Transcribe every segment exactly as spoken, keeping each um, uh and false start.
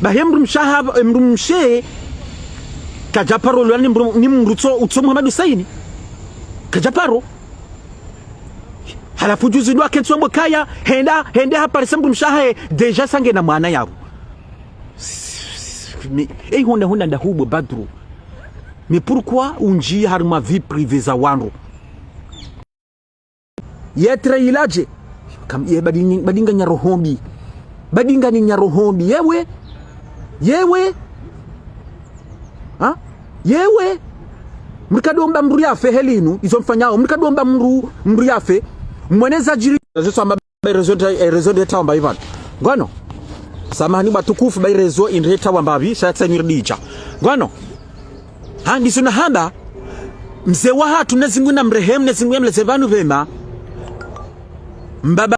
Bahi mdrumshe aha, mdrumshe, kadja paro lwa ni mdru-, ni mdru tso, utso Muhammad Hussein. Kadja paro. Halafu juzi ndo aketsi wambo kaya, hende, hende haparisa mdrumshe ahahe, déjà sa ngena mwana yapvo. Mais, eh, hona, hona nda hubwe Badru. Mais pourquoi undjia harimwa vie privée za wandru? Ye traître iladje? Kam-, ye badi nyi-, badi nganyina roho mbi. Badi nganyina roho mbi. Yewe. Yewe. Ha? Yewe. Mkado mba mdru yafe heli inu. Izo mfanyao. Mkado mba mdru, mdru yafe. Mwene zadjiri. Zo samba réseau de, eh, réseau de tamba ipvanu. Ngono. Samahani watukufu, bahi réseau indreta wamba pvi, sha tsa nyiridija. Ngono. Ha, ndizo nahamba, mze wahatru Mwenyezi Mungu namrehemu, Mwenyezi Mungu yamlaze pvanu pvema. Mbaba.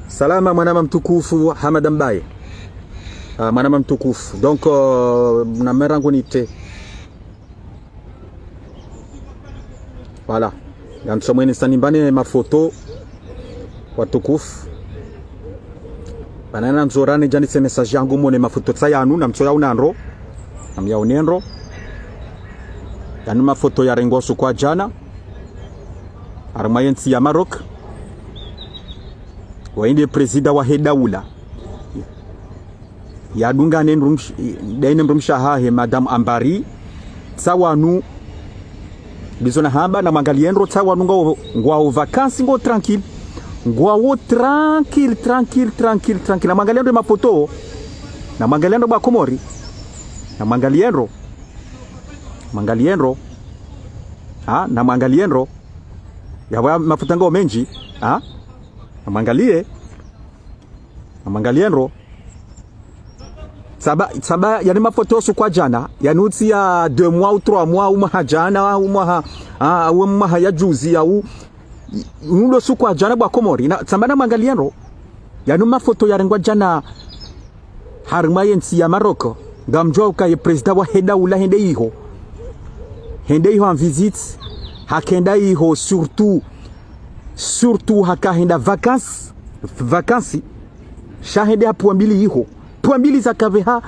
Salama, mwanama mtukufu, Hamada Mbaye. Ah, mwanama mtukufu. Donc, euh, na mera ngu nite. Voilà. Ngamtso mweni sani mbane mafoto watukufu. Bana nandzo rani djandise message yangu mwone mafoto tsa yanu, namtso yaona ndro. Namyaone ndro. Yanu mafoto yarengwa usiku wa djana. Harimwa yentsi ya Maroc. Waye nde prezida wahe daula. Yadungana ne mdrumsh-, ndaye ne mdrumshe wahahe, Madame Ambari, tsa wanu, ndizo nahamba, namwangalie ndro, tsa wanu ngwao, ngwao vacances, ngwao tranquille. Ngwao tranquille, tranquille, tranquille, tranquille. Namwangalie ndro mafoto. Namwangalie ndro bwa Komori. Namwangalie ndro. Mwangalie ndro. Ha, namwangalie ndro. Yapvo mafoto ngao mendji. Ha? Namwangalie. Namwangalie ndro. Tsamba, tsamba, yanu mafoto usiku wa djana, yanu tsi ya deux mois ou trois mois, ou mwaha djana, ou mwaha, ah, ou mwaha ya juzi, ya ou, unu ndo usiku wa djana bwa Komori, na, tsamba namwangalie ndro. Yanu mafoto yarengwa djana, harimwa yentsi ya Maroc, ngamdjuwa uka ye prezida wahe daula hende iho. Hende iho en visite, hakenda iho surtout, surtout haka henda vacances, vacances, sha hende ha pvwa mbili iho. Pvwa mbili zakapveha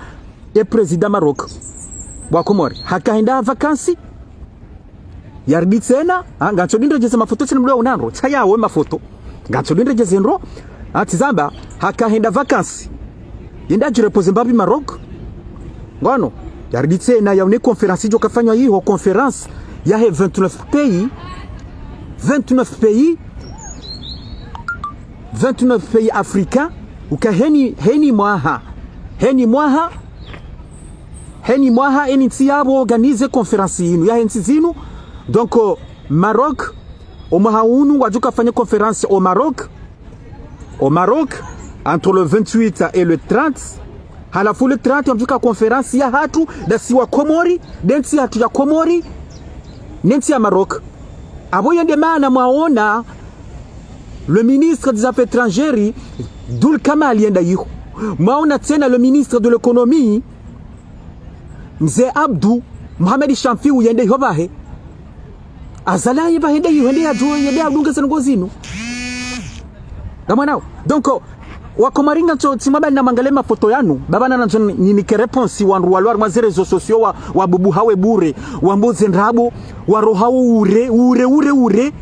e prezida Maroc. Bwa Komori. Haka henda vacances, yaridi tsena, ha, ngamtso dindredjeze mafoto tsena mdru yaona ndro. Tsa yawe mafoto. Ngamtso dindredjeze ndro. Ha, tsi zamba, haka henda vacances. Yende adjirepoze mbapvi Maroc. Ngono. Yaridi tsena yaone conférence idjo kafanywa iho, conférence yahe vingt-neuf pays. Vingt-neuf pays. Vingt-neuf pays africains. Uka heni, heni mwaha. Heni mwaha. Heni mwaha eni ntsi yapvo organiser conférence inu yahe ntsi zinu. Donc, euh, Maroc, o mwaha unu ngwadjo kafanya conférence au Maroc. Au Maroc, entre le vingt-huit et le trente. Halafu le trente, ngamdjo ka conférence yahatru, ndasi wa Komori, nde ntsi yahatru ya Komori, ne ntsi ya Maroc. Apvo yende mana mwaona, le ministre des Affaires étrangères, Doul Kamal yenda iho. Mwaona tsena le ministre de l'économie, Mze Abdou Mohamed Chanfiou yende iho pvahe. Azali ye pvahe nde iho, yende yadju-, yende yadunge ze ndrongo zinu. Ngamwonao. Donc, wa Komori ngamtso, tsi mwabali namwangalie mafoto yanu. Baba nandzo ni, ni, ninike réponse wandru walo harimwa ze réseaux sociaux wa, wabubuha we bure. Wambo ze ndrabo, waroha wo ure, ure, ure, ure.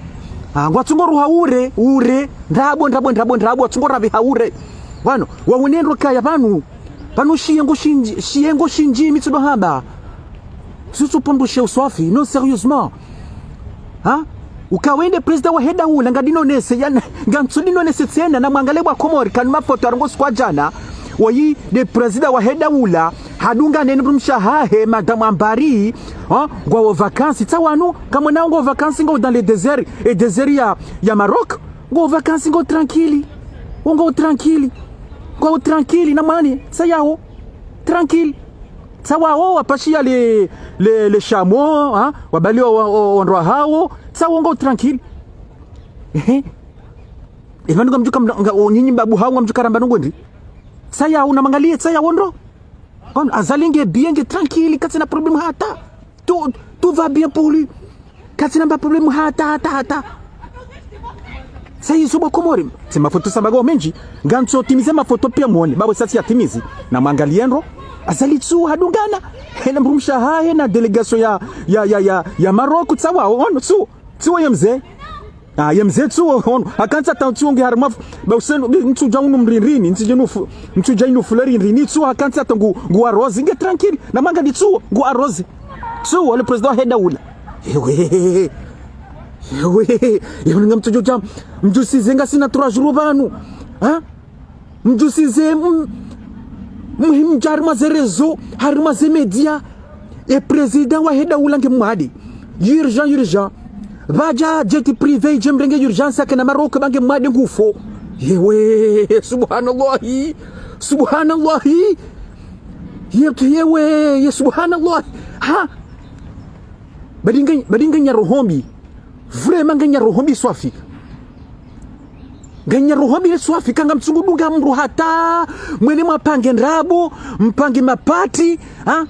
Ah, ngwatsungo roha ure, ure. Ndrabo, ndrabo, ndrabo, ndrabo, watsungo rapveha ure. Pvanu, waone ndro kaya pvanu. Pvanu shiyengo shindji, shiyengo shindji mi tsudo hamba. Tsutsu pondro she uswafi, non, sérieusement. Ha? Uka wende président wahe daula, ngadinonese, yana, ngantsudinonese tsena, namwangalie bo wa Komori, kanu mafoto yarongoa usiku wa djana, woyi nde président wahe daula, hadungana ne mdrumshe wahahe, madame Ambari, ha? Ngwao vacances, tsa wanu, kamwe nao ngwao vacances, ngwao dans le désert, e désert ya, ya Maroc, ngwao vacances, ngwao tranquille, ngwao tranquille, ngwao tranquille, na mani, tsa yawo, tranquille. Tsa wawo wapashiya le, le, le chameau, ha? Wabali wa, wa, wa, wandru wahawo, tsa wo ngwao tranquille. Ehe. Epvanu ngamdjuka mna-, nga, o nyinyi babu hawo ngamdjuka ramba nongo ndi. Tsa yawo namwangalie, tsa yawo ndro. Kwani Azali nge bien, nge tranquille, katsina problème hata. Tout, tout va bien pour lui. Katsina mba problème hata, hata, hata. Sa izo bo wa Komori. Tsi mafoto samba ngwao mendji. Ngantsotimize mafoto piya mwone. Babu sa tsiyatimizi. Namwangalie ndro. Azali tsu hadungana. Hena mdrumshe wahahe na délégation ya, ya, ya, ya, ya Maroc. Tsa wawo, ono, tsu. Tsuwo ye mze. Ah, ye mze tsuwo, ono. Hakantsi hata tsuwo nge harimwa fu-, ba usenu, bi, ntsudja unu mrindrini, ntsudja inu fu-, ntsudja inu fule rindrini, tsuwo hakantsi hata ngu, ngu arrosé, nge tranquille. Namwangalie tsuwo, ngu arrosé. Tsuwo, le président wahe daula. Ewe. Ewe. Ewe, ngamtsudjo dja, mdjusize ngasina trois jours pvanu. Ha? Mdjusize, m-, muhimu dja harimwa ze réseaux, harimwa ze médias. E président wahe daula nge mwade. Urgent, urgent. Pvadja jet privé idje mrenge urgence yakena Maroc ba nge mwade ngufo. Yewe, subhanallahi. Subhanallahi. Ye, yewe, ye subhanallahi. Ha? Badi nga, badi nganya roho mbi. Vraiment nganya roho mbi swafi. Nganya roho mbi swafi, ka ngamtsungudunga mdru hata, mwende mwapange ndrabo, mpange mapati, ha?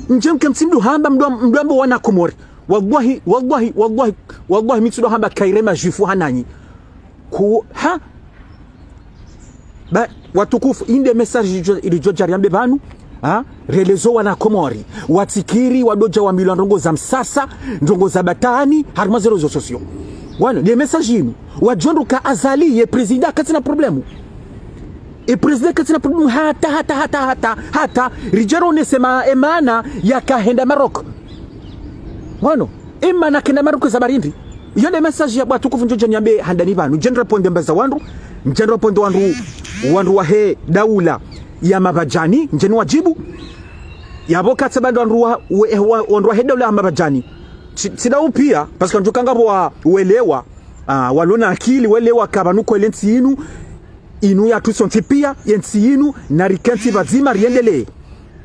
Ndje mke mtsi mdru hamba mdru, mdru hamba wana Komori. Wallahi, wallahi, wallahi, wallahi, mi tsudo hamba kayiri ma juifs hananyi. Ku, ha? Ba, watukufu, inde message ilidjo, ilidjo djari yambe pvanu, ha? Relezo wana Komori, watsikiri, wadodja wambilwa ndrongo za msasa, ndrongo za batwili, harimwa ze réseaux sociaux. Wanu, nde message inu, wadjuwa ndro ka Azali, ye président, katsina problème. E président katsina problème, hata, hata, hata, hata, hata, ridjero nese ma, e maana, yaka henda Maroc. Wanu, e maana kenda Maroc za barindi. Iyo nde message ya bo watukufu ndjo djani yambe handani pvanu. Ndje nirépondre mbaza wandru. Ndje nirépondre wandru, wandru wahe daula ya Mabadjani. Ndje niwadjibu. Yapvo katsa pvandru wandru wa, we, wa, wandru wahe daula ya Mabadjani. Tsi, tsi dawu piya, parce que ndjo kanga pvo wa, welewa. Ah, walona akili, welewa ka pvanu kweli ntsi inu. Inu yatru sontsi piya, ye ntsi inu, narikentsi pvadzima riendelee.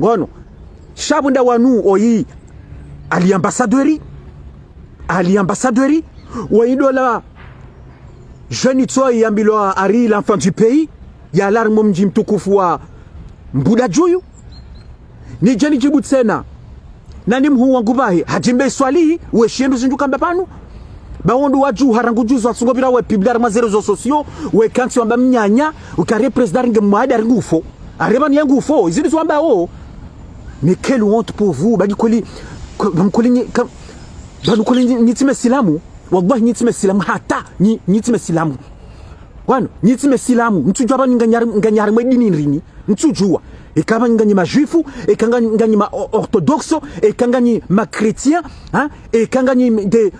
Ngono. Sha pvo nda wanu oyi, ali ambassadeur, ali ambassadeur, woyi ndola, jeune tsoyi yambilwa Harry l'enfant du pays, yalawa harimwa mdji mtukufu wa Mbuda Djuyu. Nidje nidjibu tsena. Nani mhuu wangu pvahe, Hadji Mbae Swalihi, we shindru zindji kamba pvanu. Ba wandru wadjuha rangu juzi watsungo pvira we publier harimwa ze réseaux sociaux, we kantsi wamba mnyanya, ukaya président nge mwade ari ngufo. Areba ni ngufo, izidi zwa mbawo. Mais quelle honte pour vous, badi kweli, ko-, badi kweli nyi, ka-, badi kweli nyi, nyi tsi mesilamu. Wallahi nyi tsi mesilamu, hata, nyi, nyi tsi mesilamu. Wanu, nyi tsi mesilamu, ntsudjuwa pvanu nganyari, nganyari mwe dini ndrini, ntsudjuwa. Eka pvanu nganyi ma juifs, eka nganyi, nganyi ma o-, orthodoxes, eka nganyi ma chrétiens, hein, eka nganyi de,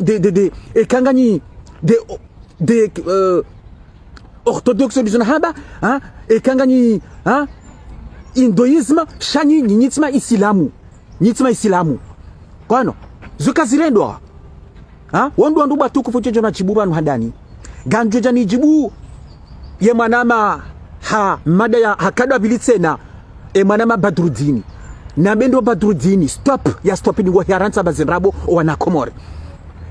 de, de, de, eka nganyi de, de, euh, orthodoxes du Sahaba, hein, eka nganyi, hein, hindouisme, sha nyi, nyi, nyi tsi ma isilamu. Nyi tsi ma isilamu. Kwanu, zo kazirendwa. Ha? Wandru wandru bo watukufu ndjo djani wadjibu pvanu handani. Ngamdjo djani djibu. Ye mwanama ha mada ya, ha nkado ya pvili tsena. E mwanama Badrudini. Nambe ndo Badrudini. Stop. Ya stop ni ngo hiya rantsa mbazi ndrabo o wana Komori.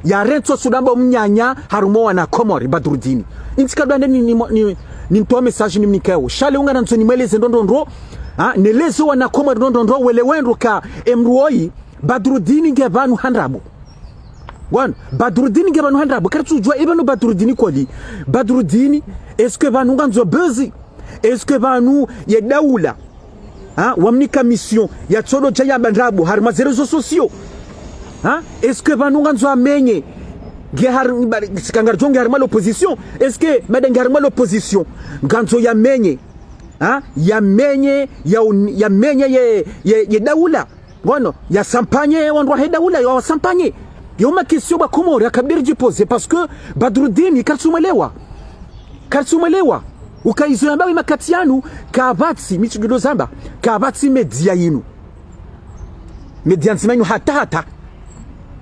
Ya rantsa sudamba mnyanya harumwa wana Komori Badrudini. Ntsi nkado ande ni, ni, ni, ni mtowa message ni mnikeo. Sha le ungana ntso nimweleze ndro ndro ndro. Ha? Neleze wana Komori ndro ndro ndro. Welewe ndro ka e mdru woyi. Badrudini nge pvanu ha ndrabo. Wanu, Badrudini nge pvanu ha ndrabo. Karitsudjuwa e pvanu Badrudini kweli. Badrudini, est-ce que pvanu ngandzo buzz? Est-ce que pvanu ye daula, ha, wamnika mission ya tsodo dja yamba ndrabo harimwa ze réseaux sociaux? Ha? Est-ce que pvanu ngandzo amenye nge hari-, ba-, tsi ka ngaridjo nge harimwa l'opposition? Est-ce que mada nge harimwa l'opposition ngandzo yamenye Ha? Yamenye, ya un-, yamenye ye, ye, ye daula. Ngono, yasampanye wandru wahe daula, yawasampanye. Yo ma question ba Komori, yakabidi ridjipoze, parce que Badrudini, karitsumwelewa. Karitsumwelewa. Uka izo yambao ye makati yanu, kapvatsi, mi tsidjo zamba, kapvatsi média yinu. Média ndzima yinu hata, hata.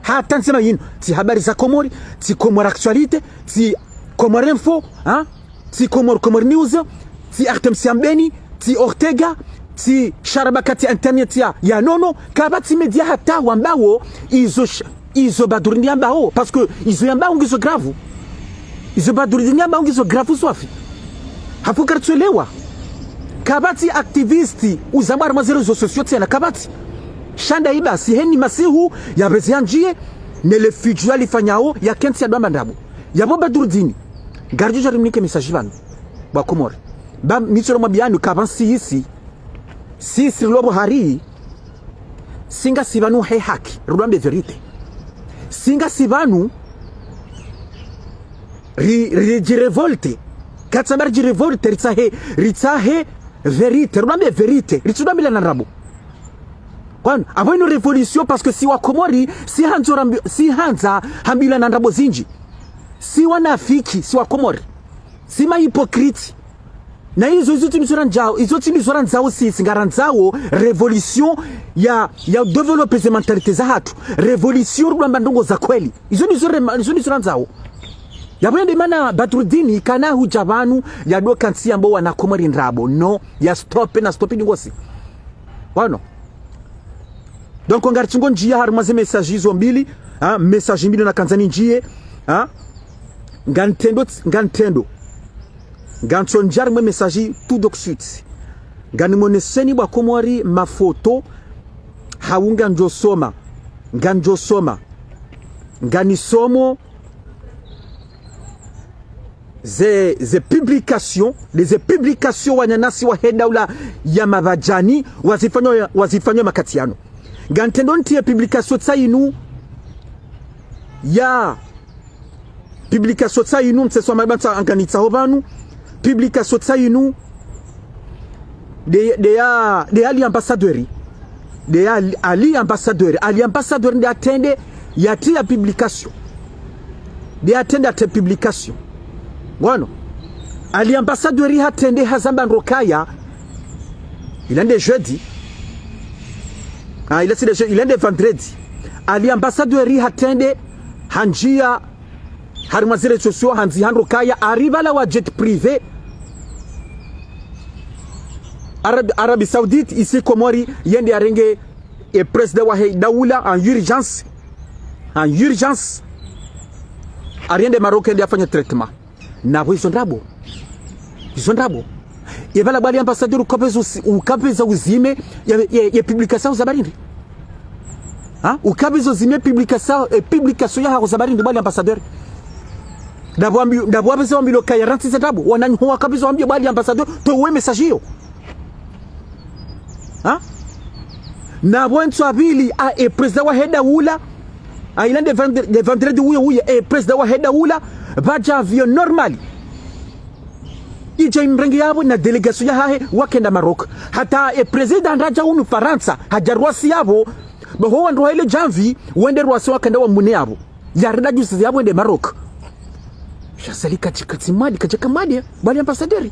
Hata ndzima yinu. Tsi Habari za Komori, tsi Comores Actualité, tsi Comores Info, ha? Tsi Comores, Comores News, tsi R T M C ya Mbeni, tsi Ortega, tsi Sharabakati Internet ya, ya Nono, kapvatsi média hata wambao izo sh-, izo Badrudini yambao, parce que izo yambao ngizo grave. Izo Badrudini yambao ngizo grave swafi. Halafu karitsuelewa. Kapvatsi activiste uzambao harumwa ze réseaux sociaux tsena, kapvatsi. Sha ndayi basi heni masihu, yapveze yandjiye, ne le fidjo yalifanyao, yakentsi yadjo amba ndrabo. Yapvo Badrudini. Ngaridjo dja rimnike message pvanu. Ba Komori. Ba mi tsolo mwambiyani, kapvatsi yisi. Sisi rilo pvo hari, si ngasi pvanu he haki, ridjo amba vérité. Si ngasi pvanu ri, ri, ridjirévolté. Katsamba ridjirévolté, ritsahe, ritsahe vérité, ridjo amba vérité, ritsidjo ambilana ndrabo. Kwani, apvo inu révolution, parce que si wa Komori, si handza rambi-, si handza hambilana ndrabo zindji. Si wanafiki, si wa Komori. Si ma hypocrite. Na izo, izo tsi ndizo randzao, izo tsi ndizo randzao sisi, ngarandzao révolution ya, ya développer ze mentalité zahatru. Révolution ridjo amba ndrongo za kweli. Izo ndizo re-, izo ndizo randzao. Yapvo nde mana Badrudini kana hudja pvanu yadjo kantsi yambe wana Komori ndrabo. No, ya stop, na stop ndingosi. Wano. Donc, ngaritsungo ndjiya harumwa ze message zo mbili, ha, message mbili nakandza nindjiye, ha, ngantrendo, ngantrendo. Ngantso ndja harumwa message tout de suite. Nganimoneseni ba Komori mafoto, hau ngandjo soma, ngandjo soma, nganisomo, ze, ze publication, nde ze publication wananyasi wahe daula ya Mabadjani, wazifanya, wazifanya makati yanu. Ngantrendo ntiye publication tsayinu ya, publication tsayinu, mtseso wa mabantsa anganitsaho pvanu, publication tsayinu, nde, nde ya, nde ya Ali ambassadeur. Nde ya Ali, Ali ambassadeur. Ali ambassadeur nde yatrende yatriya publication. Nde yatrende yatriya publication. Ngono. Ali ambassadeur hatrende hazamba ndro kaya. Ila nde jeudi. Ah, ila tsi nde je-, ila nde vendredi. Ali ambassadeur hatrende handjiya harumwa ze réseaux sociaux handzi handro kaya, hari pvala wa jet privé. Arab-, Arabie Saoudite, ici Comores, yende yarenge e président wahe daula en urgence. En urgence. Hari yende Maroc yende yafanye traitement. Napvo izo ndrabo. Izo ndrabo. Ye pvala ba Ali ambassadeur ukapveza uzi-, ukapveza uzime ye, ye, ye publication za habari ndri. Ha? Ukapveza uzime publication, e publication yaho za habari ndri ba Ali ambassadeur. Ndapvo wambi-, ndapvo wapveza wambilwa kaya rantsi ze ndrabo. Wananyaho wakapveza wambilwa ba Ali ambassadeur, towa message iyo. Ha? Napvo ntsu ya pvili, a, e président wahe daula. A, ila nde vendre-, nde vendredi uye uye, e président wahe daula, pvadja avion normal. Idja imrenge yapvo na délégation yahahe wakenda Maroc. Hata e président ndradja hunu Farantsa, hadja rwasi yapvo, ba ho wandru wahe le djamvi, wende rwasi wakenda wamune yapvo. Yarenda juzi yapvo ende Maroc. Sha Azali kadjika tsi mwadi, kadjaka mwadi, ba Ali ambassadeur.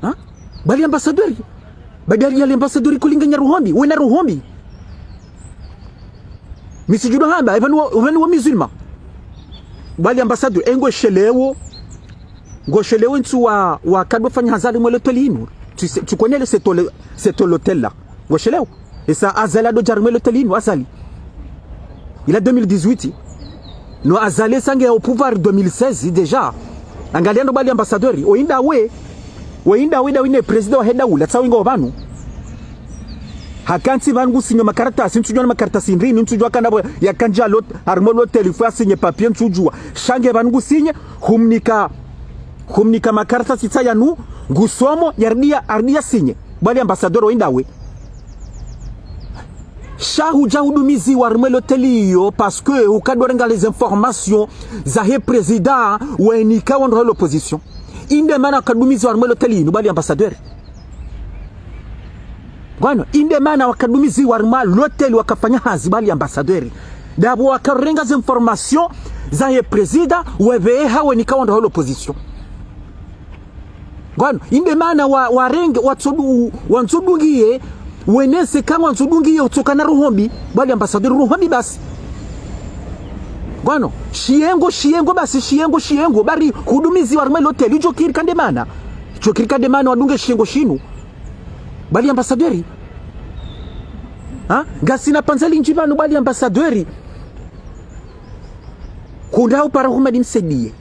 Ha? Ba Ali ambassadeur. Ba Ali ambassadeur kulinganya roho mbi, wena roho mbi. Mi tsidjuwa hamba, epvanu wa, epvanu wa musulman. Ba Ali ambassadeur, e ngoshelewo, ngoshelewo ntsu wa, wakado fanya hazi harimwa l'hôtel inu. Tu sais, tu connais le, cet hôtel, cet hôtel-là. Ngoshelewo. Esa Azali ado dja harimwa l'hôtel inu, Azali. Il a deux mille dix-huit. No Azali esa nge au pouvoir deux mille seize déjà. Angaliya ndo ba Ali ambassadeur. Oyi ndawe. Oyi ndawe, ndawe ne président wahe daula. Tsawe ngo pvanu. Hakantsi pvanu ngusinyo makaratasi. Ntsudjuwa na makaratasi ndrini. Ntsudjuwa kana pvo yakandja lot-, harimwa l'hôtel faut asinye papier ntsudjuwa. Sha nge pvanu ngusinye. Humnika, humnika makaratasi tsayanu. Ngusomo. Yaridi ya, yaridi yasinye. Ba Ali ambassadeur oyi ndawe. Sha hudja hudumiziwa harimwa l'hôtel iyo, parce que hukado renga les informations zahe président, wenika wandru wahe l'opposition. Inde mana wakadumiziwa harumwa l'hôtel inu, bali ambassadeur. Ngwano, inde mana wakadumiziwa harumwa l'hôtel wakafanya hazi, bali ambassadeur. Ndapvo wakarenga ze information zahe président, wepveha wenika wandru wa l'opposition. Ngwano, inde mana wa, warenge, watsodu, wantsodungiye, wenese ka wantsodungiye, utsokana roho mbi, bali ambassadeur roho mbi basi. Ngwano, shiyengo, shiyengo basi, shiyengo, shiyengo, bari hudumiziwa harumwa l'hôtel, idjo kiri kande mana. Idjo kiri kande mana wadunge shiyengo shinu. Bali ambassadeur. Ha? Ngasina pvandza lindji pvanu bali ambassadeur. Kunda upara Houmed Msaidié.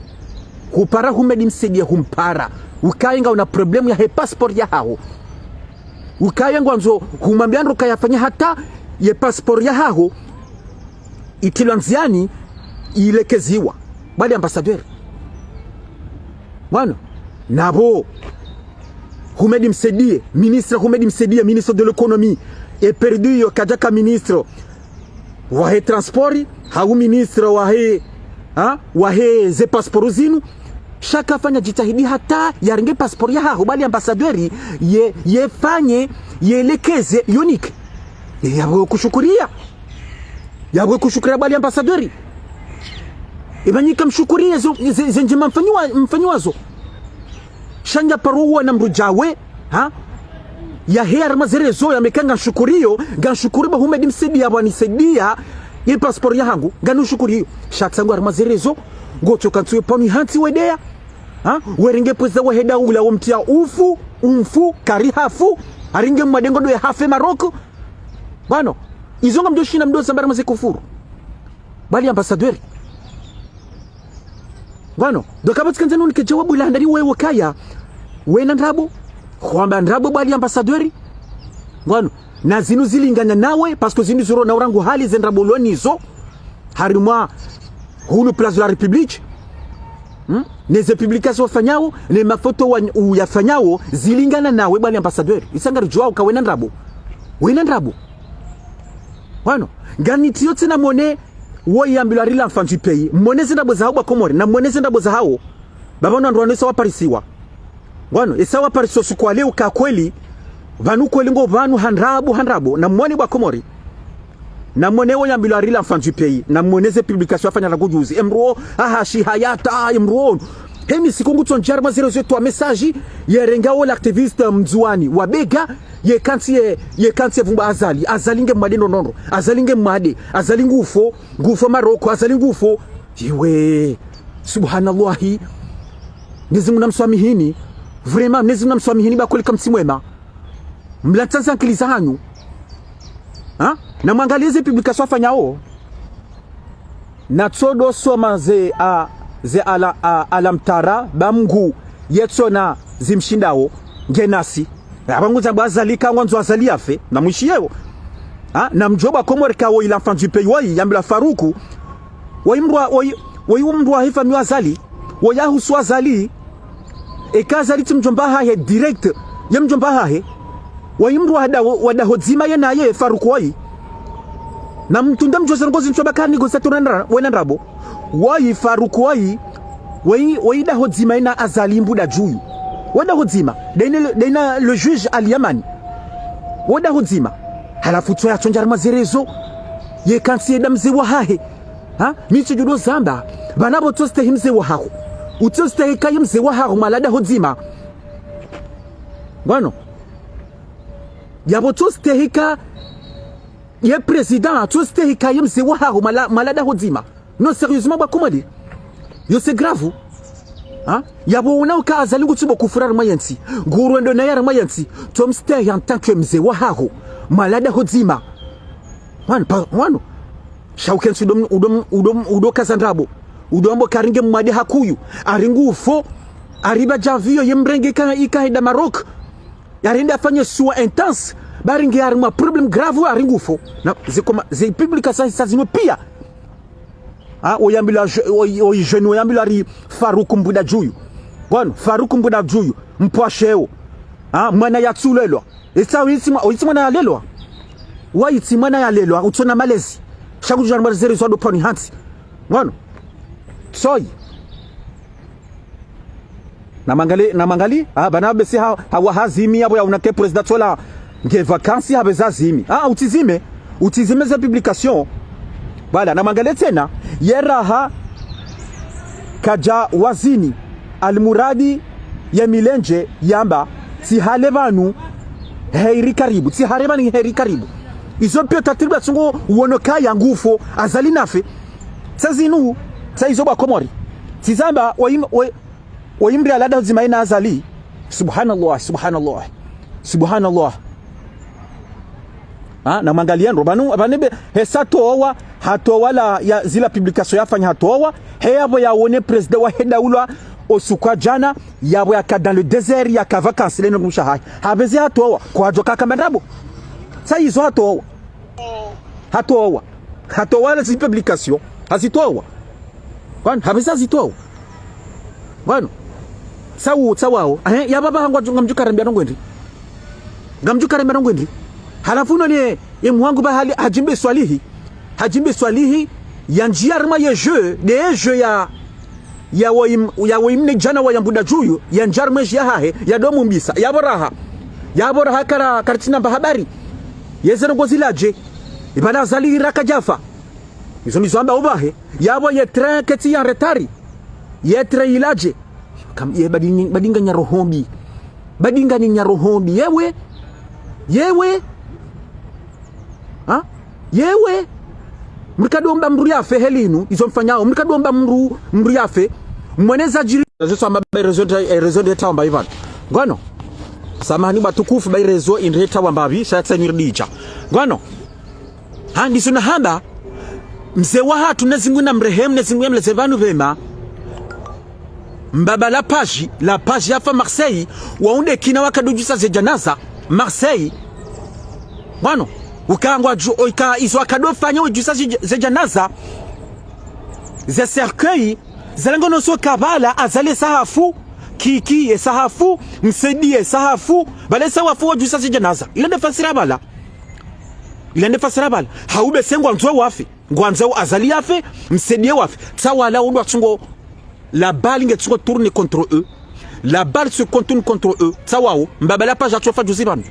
Upara Houmed Msaidié humpara. Ukaye ngawuna problème yahe passeport yahaho. Ukaye ngwandzo humwambia ndro kayafanya hata ye passeport yahaho itilwa ndziani ilekeziwa. Bali ambassadeur. Ngwano. Napvo Houmed Msaidié, ministre Houmed Msaidié, ministre de l'économie, e période iyo kadjaka ministre wahe transport, hau ministre wahe, ha, wahe ze passeport zinu, sha kafanya jitihadi hata yarenge passeport yahaho, bali ambassadeur, ye, yefanye, yelekeze, yonike. Yapvo kushukuria. Yapvo kushukuria bali ambassadeur. Eba nyika mshukurie zo, ze, ze ndjema mfanyiwa, mfanyiwazo. Sha ndja paro uwa na mdru djawe, ha? Yahe harumwa ze réseaux yambe ka ngamshukuriyo, ngamshukuri ba Houmed Msaidié yapvo anisaidia ye passeport yahangu, ngamnushukuriyo. Sha tsangu harumwa ze réseaux, ngotsoka ntsu ye pvanu ihantsi wedeya, ha? Werenge président wahe daula womtriya ufu, umfu, kari hafu, harenge mwade ngodo yahafe Maroc. Ngwano, izo ngamdjo shinda mdo zamba harumwa ze kufuru. Bali ambassadeur. Ngwano, ndo kapvatsi kandza nunike djawabu la handani wewe kaya. Wena ndrabo, hwamba ndrabo bali ambassadeur. Ngwano, na zinu zilingana nawe, parce que zinu ziro na urangu hali ze ndrabo lonizo. Harumwa hunu Place de la République. Hmm? Ne ze publication wafanyao, ne mafoto wa, uyafanyao, zilingana nawe bali ambassadeur. Isa ngaridjuwao ka wena ndrabo. Wena ndrabo. Ngwano, nganitiyo tsena mone, woyi yambilwa rila mfandzi peyi. Mone ze ndrabo zahawo ba Komori, na mone ze ndrabo zahawo. Baba na ndrwano isa waparisiwa. Ngwano, isa waparisiwa suku wa leo ka kweli, pvanu kweli ngo pvanu ha ndrabo, ha ndrabo, na mone ba Komori. Na mone woyi yambilwa rila mfandzi peyi, na mone ze publication afanya rangu juzi. Emdru wo, aha, shi hayata, emdru wo. Hemi siku ngutso ndjari mazero zetu wa message, yerengao l'activiste Mndzuwani, wa Bega, yeka ntsi ye, yeka ntsi ye pvumba Azali. Azali nge mwade ndrondrondro. Azali nge mwade. Azali ngufo. Ngufo Maroko. Azali ngufo. Iwe. Subhanallahi. Mnyezi Mungu namswamihini. Vraiment, Mnyezi Mungu namswamihini ba kweli kamtsi mwema. Mlatsa zankili zahanyu. Ha? Na mwangaliye ze publication afanyao. Na tsodo soma ze, a, ze ala, a, alamtara, ba Mngu, yetsona zimshindao, nge nasi. Aba nguzamba Azali ka ngwandzo Azali yafe, na mwishiyewo. Ha? Na mdjuwe ba Komori ka woyi la mfandzi peyi woyi, yambilwa Faruku. Woyi mdru wa, woyi, woyi mdru wa hifamiyi Azali. Woyi ahusu Azali. Eka Azali tsi mdjomba hahe direct, ye mdjomba hahe. Woyi mdru wa da, wa daho dzima ye naye Faruku woyi. Na mtsunde mdjuwe ze ndrongo zinu tsoba kani gosa turendra, wena ndrabo. Woyi Faruku woyi, woyi, woyi daho dzima yena Azali Mbuda Djuyu. Wo daho dzima, dayina, dayina le juge Al Yamani. Wo daho dzima. Halafu tsoya tsondjari mazerezo, yeka ntsi yeda mze wahahe. Ha? Mi tsidjo do zamba, pvanu pvo tsostehi mze wahaho. Utsostehi kaye mze wahaho mwala daho dzima. Ngwano. Yapvo tsostehi kaye président, tsostehi kaye mze wahaho mwala, mwala daho dzima. Non, sérieusement, ba Komori. Yo, c'est grave. Ha? Yapvo wona uka Azali ngutsibo kufura harumwa yentsi. Ngurwendo naye harumwa yentsi. Tsomstehi en tant que mze wahaho. Mwala daho dzima. Wanu, pa, wanu. Sha ukentsi udo, udo, udo, udo kaza ndrabo. Udo ambo karinge mwade hakuyu. Ari ngufo. Ari ba djaviyo ye mrenge ika, ika heda Maroc. Yarende afanye soins intenses. Ba ringe harumwa problème grave ari ngufo. Na, ze koma, ze publication sa zinu piya. Ha, oyambilwa je-, oy-, oy jeune oyambilwa ari Faruku Mbuda Djuyu. Bon, Faruku Mbuda Djuyu. Mpwasheo. Ha, mwana yatsulelwa. Esa oyitsi mwa-, oyitsi mwana yalelwa. Wayitsi mwana yalelwa, utsona malezi. Sha kudjua mwana zeri zwa do pvanu hantsi. Ngono. Soyi. Namwangalie, namwangalie, ah, bana besi ha, ha wa hazimi yapvo ya unake président tsola nge vacances habe zazimi. Ah, utsizime, utsizime ze publication. Voilà, namwangalie tsena, ye raha kadja wazini, almuradi ye milendje yamba, tsihale pvanu, heri karibu, tsihale pvanu heri karibu. Izo pia tatiri ba tsungo uono kaya ngufo, Azali nafe. Tsa zinu, tsa izo ba Komori. Tsizamba, wa im-, wa, wa imri alada zima ina Azali. Subhanallah, subhanallah, subhanallah. Ha, namwangalie ndro, pvanu, pvanu be, hesa towa, hatowa la, ya, zila publication yafanya hatowa, he yapvo yaone président wahe daula, o usiku wa djana, yapvo yaka dans le désert, yaka vacances, leno mshahahe. Habe zi hatowa, kwadjo kaka mandrabo. Tsa izo hatowa. Hatowa. Hatowa la zi publication. Hazitowa. Pvanu, habe zi hazitowa. Pvanu. Tsawu, tsawao. Eh, ya baba hangu ngamdjo karambia ndrongo ndri. Ngamdjo karambia ndrongo ndri. Halafu none, ye mwangu ba hali, Hadji Mbae Swalihi. Hadji Mbae Swalihi, yandjia harumwa ye jeu, de jeu ya, ya wo im-, ya wo imne djana wa yambuda djuyu, yandjia harumwa ye jeu yahahe, ya domu mbisa, yapvo raha. Yapvo raha kara, karitsina mba habari. Yeze ndrongo ziladje. Ipvala Azali raka djafa. Izo nizo amba ubahe. Yapvo ye train ketsi ya retard. Ye train iladje. Kam-, ye badingi-, badinga nya roho mbi. Badinga ni nya roho mbi. Yewe. Yewe. Ha? Yewe. Mrikado mba mdru yafe helinu. Izo mfanyao. Mrikado mba mdru, mdru yafe. Mweneza djiri. Izo tsamba ba réseau de, eh, réseau de tamba ipvanu. Ngono. Samahani ba tukufu ba réseau indri heta wamba pvi, sha tsa nyiri didja. Ngono. Ha, ndizo nahamba, mze wahatru Mwenyezi Mungu namrehemu, Mwenyezi Mungu yamlaze pvanu pvema. Mbaba la Page, la Page yafa Marseille, waunde kina wakado djusa ze djanaza, Marseille. Pvanu, uka ngwadjo, o ika izo wakado fanya udjusa ze, ze djanaza, ze cercueil, zalango noso kabala, Azali esa hafu, Kiki esa hafu, Msaidie esa hafu, pvala esa wafu wadjusa ze djanaza. Ile nde fasira pvala. Ile nde fasira pvala. Haube se ngwandzo wafe. Ngwandzo Azali yafe, Msaidie wafe. Tsa wala undru watsungo, la balle ngetsungo tourner contre eux. La balle se contourne contre eux. Tsa wao, mbaba la Page hatsofa djuzi pvanu.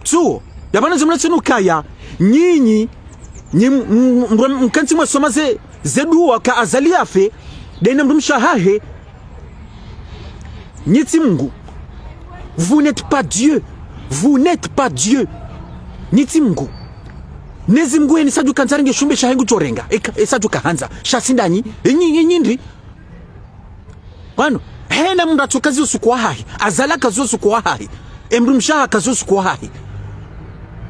Tsuo, yapvanu zimuna tsinu kaya, nyinyi, nyi m-, m-, m-, mkentsi mwesoma ze, ze dua ka Azali yafe, dena mdrumshe wahahe, nyi tsi Mungu. Vous n'êtes pas Dieu. Vous n'êtes pas Dieu. Nyi tsi Mungu. Mwenyezi Mungu yeni sadjuka handza renge shumbe shahe ngudjorenga. Eka, e sadjuka handza. Sha tsi ndanyi. Enyi, enyi ndri. Pvanu. Hena mdru atsoka zio usiku wahahe. Azali aka zio usiku wahahe. Emdrumshe wahahe aka zio usiku wahahe.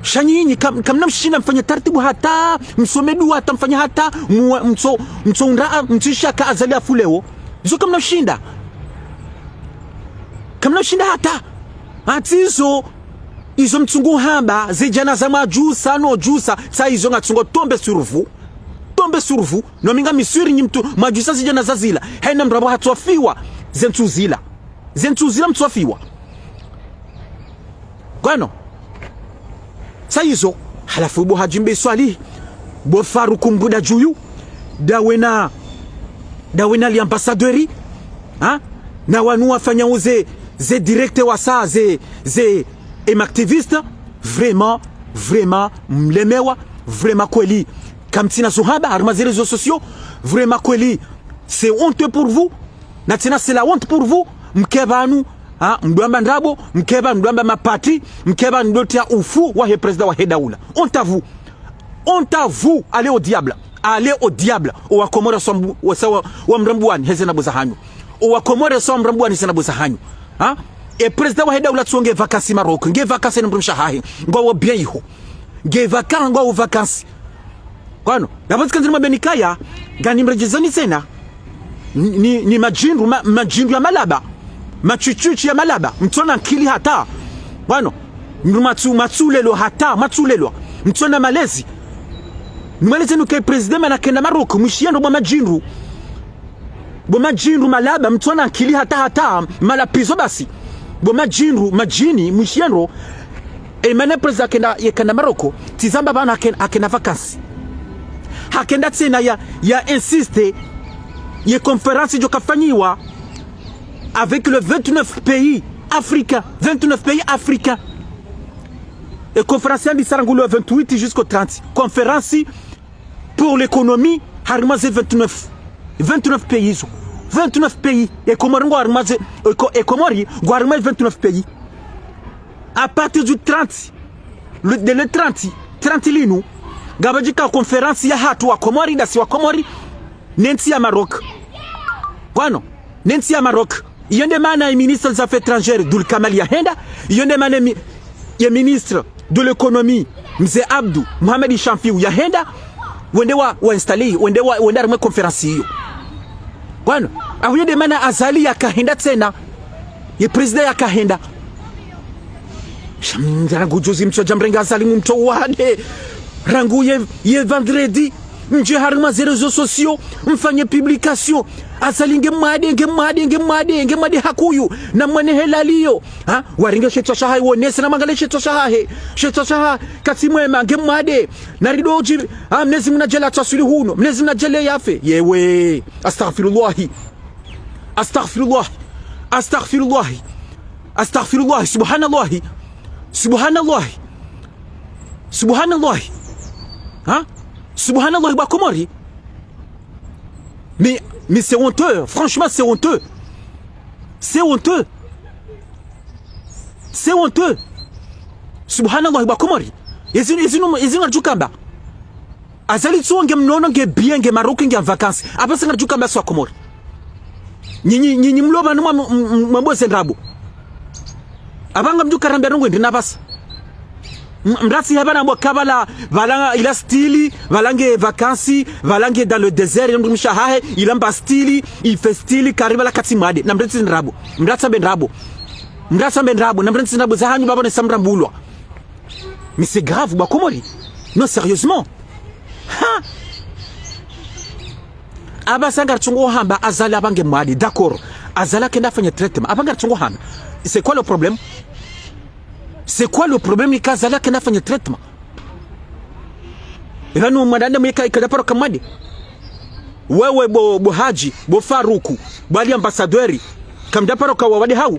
Sha nyinyi kam-, kamna mshinda mfanye taratibu hata, msome dua hata mfanye hata, mu-, mtso-, mtsoundra, mtsoishia ka Azali yafu leo. Izo kamna mshinda. Kamna mshinda hata. Hata izo, izo mtsungo hamba, ze djanaza mwadjusa, no djusa, tsa izo ngatsungo tomber sur vous. Tomber sur vous. No mi ngami sûr nyi mtsu, mwadjusa ze djanaza zila. Hena mdru apvo hatsofiwa, ze ntsu zila. Ze ntsu zila mtsofiwa. Ngono. Tsa izo, halafu bo Hadji Mbae Swalihi, bo Farouk Mbuda Djuyu, dawe na, dawe na li ambassadeur, ha? Na wanu wafanya uze, ze direct wasa, ze, ze, em activiste, vraiment, vraiment, mlemewa, vraiment kweli. Kamtsina zo hamba, harumwa ze réseaux sociaux, vraiment kweli, c'est honteux pour vous, na tsena c'est la honte pour vous, mke pvanu, ha, mdwamba ndrabo, mke pvanu mdwamba mapati, mke pvanu mdotria ufu wahe président wahe daula. Honte à vous. Honte à vous, allez au diable. Allez au diable. O Wakomori sa mbu-, wa sa wa, wa mrambuani, heze ndrabo zahanyu. O Wakomori sa wa mrambuani, heze ndrabo zahanyu. Ha? E président wahe daula tso nge vacances Maroc, nge vacances na mdrumshe wahahe. Ngwawo bien iho. Nge vacances, ngwawo vacances. Ngono, yapvo tsikandzi nimwambeni kaya, ngani mredjezani tsena. Ni, ni, ni madjindru, ma, madjindru ya malaba. Matswitswitsi ya malaba. Mtsona nkili hata. Ngono, matsu, matsulelwa hata, matsulelwa. Mtsona malezi. Nimwelezeni uke président mana kenda Maroc, mwishiye ndro bo madjindru. Bo madjindru malaba, mtsona nkili hata hata, malapizo basi. Bo madjindru, madjini, mwishiye ndro, e mana président hakenda, yekenda Maroc, tsi zamba pvanu haken-, hakenda vacances. Hakenda tsena ya, ya insister, ye conférence idjo kafanyiwa, avec les vingt-neuf pays africains, vingt-neuf pays africains. E conférence yandisa rangu le vingt-huit jusqu'au trente. Conférence pour l'économie, harimwa ze vingt-neuf. Vingt-neuf pays zo. Vingt-neuf pays. E Komori ngo harimwa ze, e Ko-, e Komori ngo harimwa vingt-neuf pays. À partir du trente, le, de le trente, trente linu, ngapvadjika conférence yahatru wa Komori, ndasi wa Komori, ne ntsi ya Maroc. Ngwano, ne ntsi ya Maroc. Iyo nde mana ye ministre des affaires étrangères, Doul Kamal yahenda. Iyo nde mana mi-, ye ministre de l'économie, Mze Abdou Mohamed Chanfiou yahenda. Wende wa, wa installer, wende wa, wende harimwa conférence iyo. Ngwano, awu iyo nde mana Azali yakahenda tsena. Ye président yakahenda. Sha, mm, rangu juzi mtsodja mrenge Azali mumtowe wade. Rangu ye, ye vendredi, mdje harimwa ze réseaux sociaux, mfanye publication. Azali nge mwade, nge mwade, nge mwade, nge mwade hakuyu. Na mwane helaliyo. Ha? Warenge shitswa shahahe, wonese na mwangalie shitswa shahahe. Shitswa shahahe, katsi mwema, nge mwade. Na ridodji, ha, Mnyezi Mungu nadjaalie twaswili hunu. Mnyezi Mungu nadjaalie yafe. Yewe. Astaghfirullahi. Astaghfirullah. Astaghfirullah. Astaghfirullah. Subhanallah. Subhanallah. Subhanallah. Hein? Subhanallah, ba Komori. Mais, mais c'est honteux. Franchement, c'est honteux. C'est honteux. C'est honteux. Subhanallah, ba Komori. Ezinu, ezinu, ezinu ngadjukamba. Azali tsuwo nge mnono, nge bien, nge Maroc, nge en vacances. Apvasa ngadjukamba si wa Komori. Nyinyi, nyinyi mlo pvanu mwa, mwa, mwa, mwamboze ndrabo. Apvanga mdjuka rambia ndrongo ndri na apvasa. M-, mratsi hapvana mbo kabala, pvala ila style, pvala nge vacances, pvala nge dans le désert, yamdrumisha hahe, ila mba style, ife style, kari pvala katsi mwade. Na mratsi ndrabo. Mratsa mbe ndrabo. Mratsa mbe ndrabo. Na mratsi ndrabo. Zahanyu baba ne samrambulwa. Mais c'est grave, ba Komori. Non, sérieusement. Ha! Apvasa ngaritsungo hamba Azali apvange mwade, d'accord. Azali akenda afanye traitement. Apvanga ngaritsungo hamba. C'est quoi le problème? C'est quoi le problème ika Azali akenda afanye traitement? Epvanu mwanadamu ika, ikadja paro ka mwade. Wewe bo, bo Hadji, bo Faruku, bo Ali ambassadeur, kamdja paro ka wawade hau?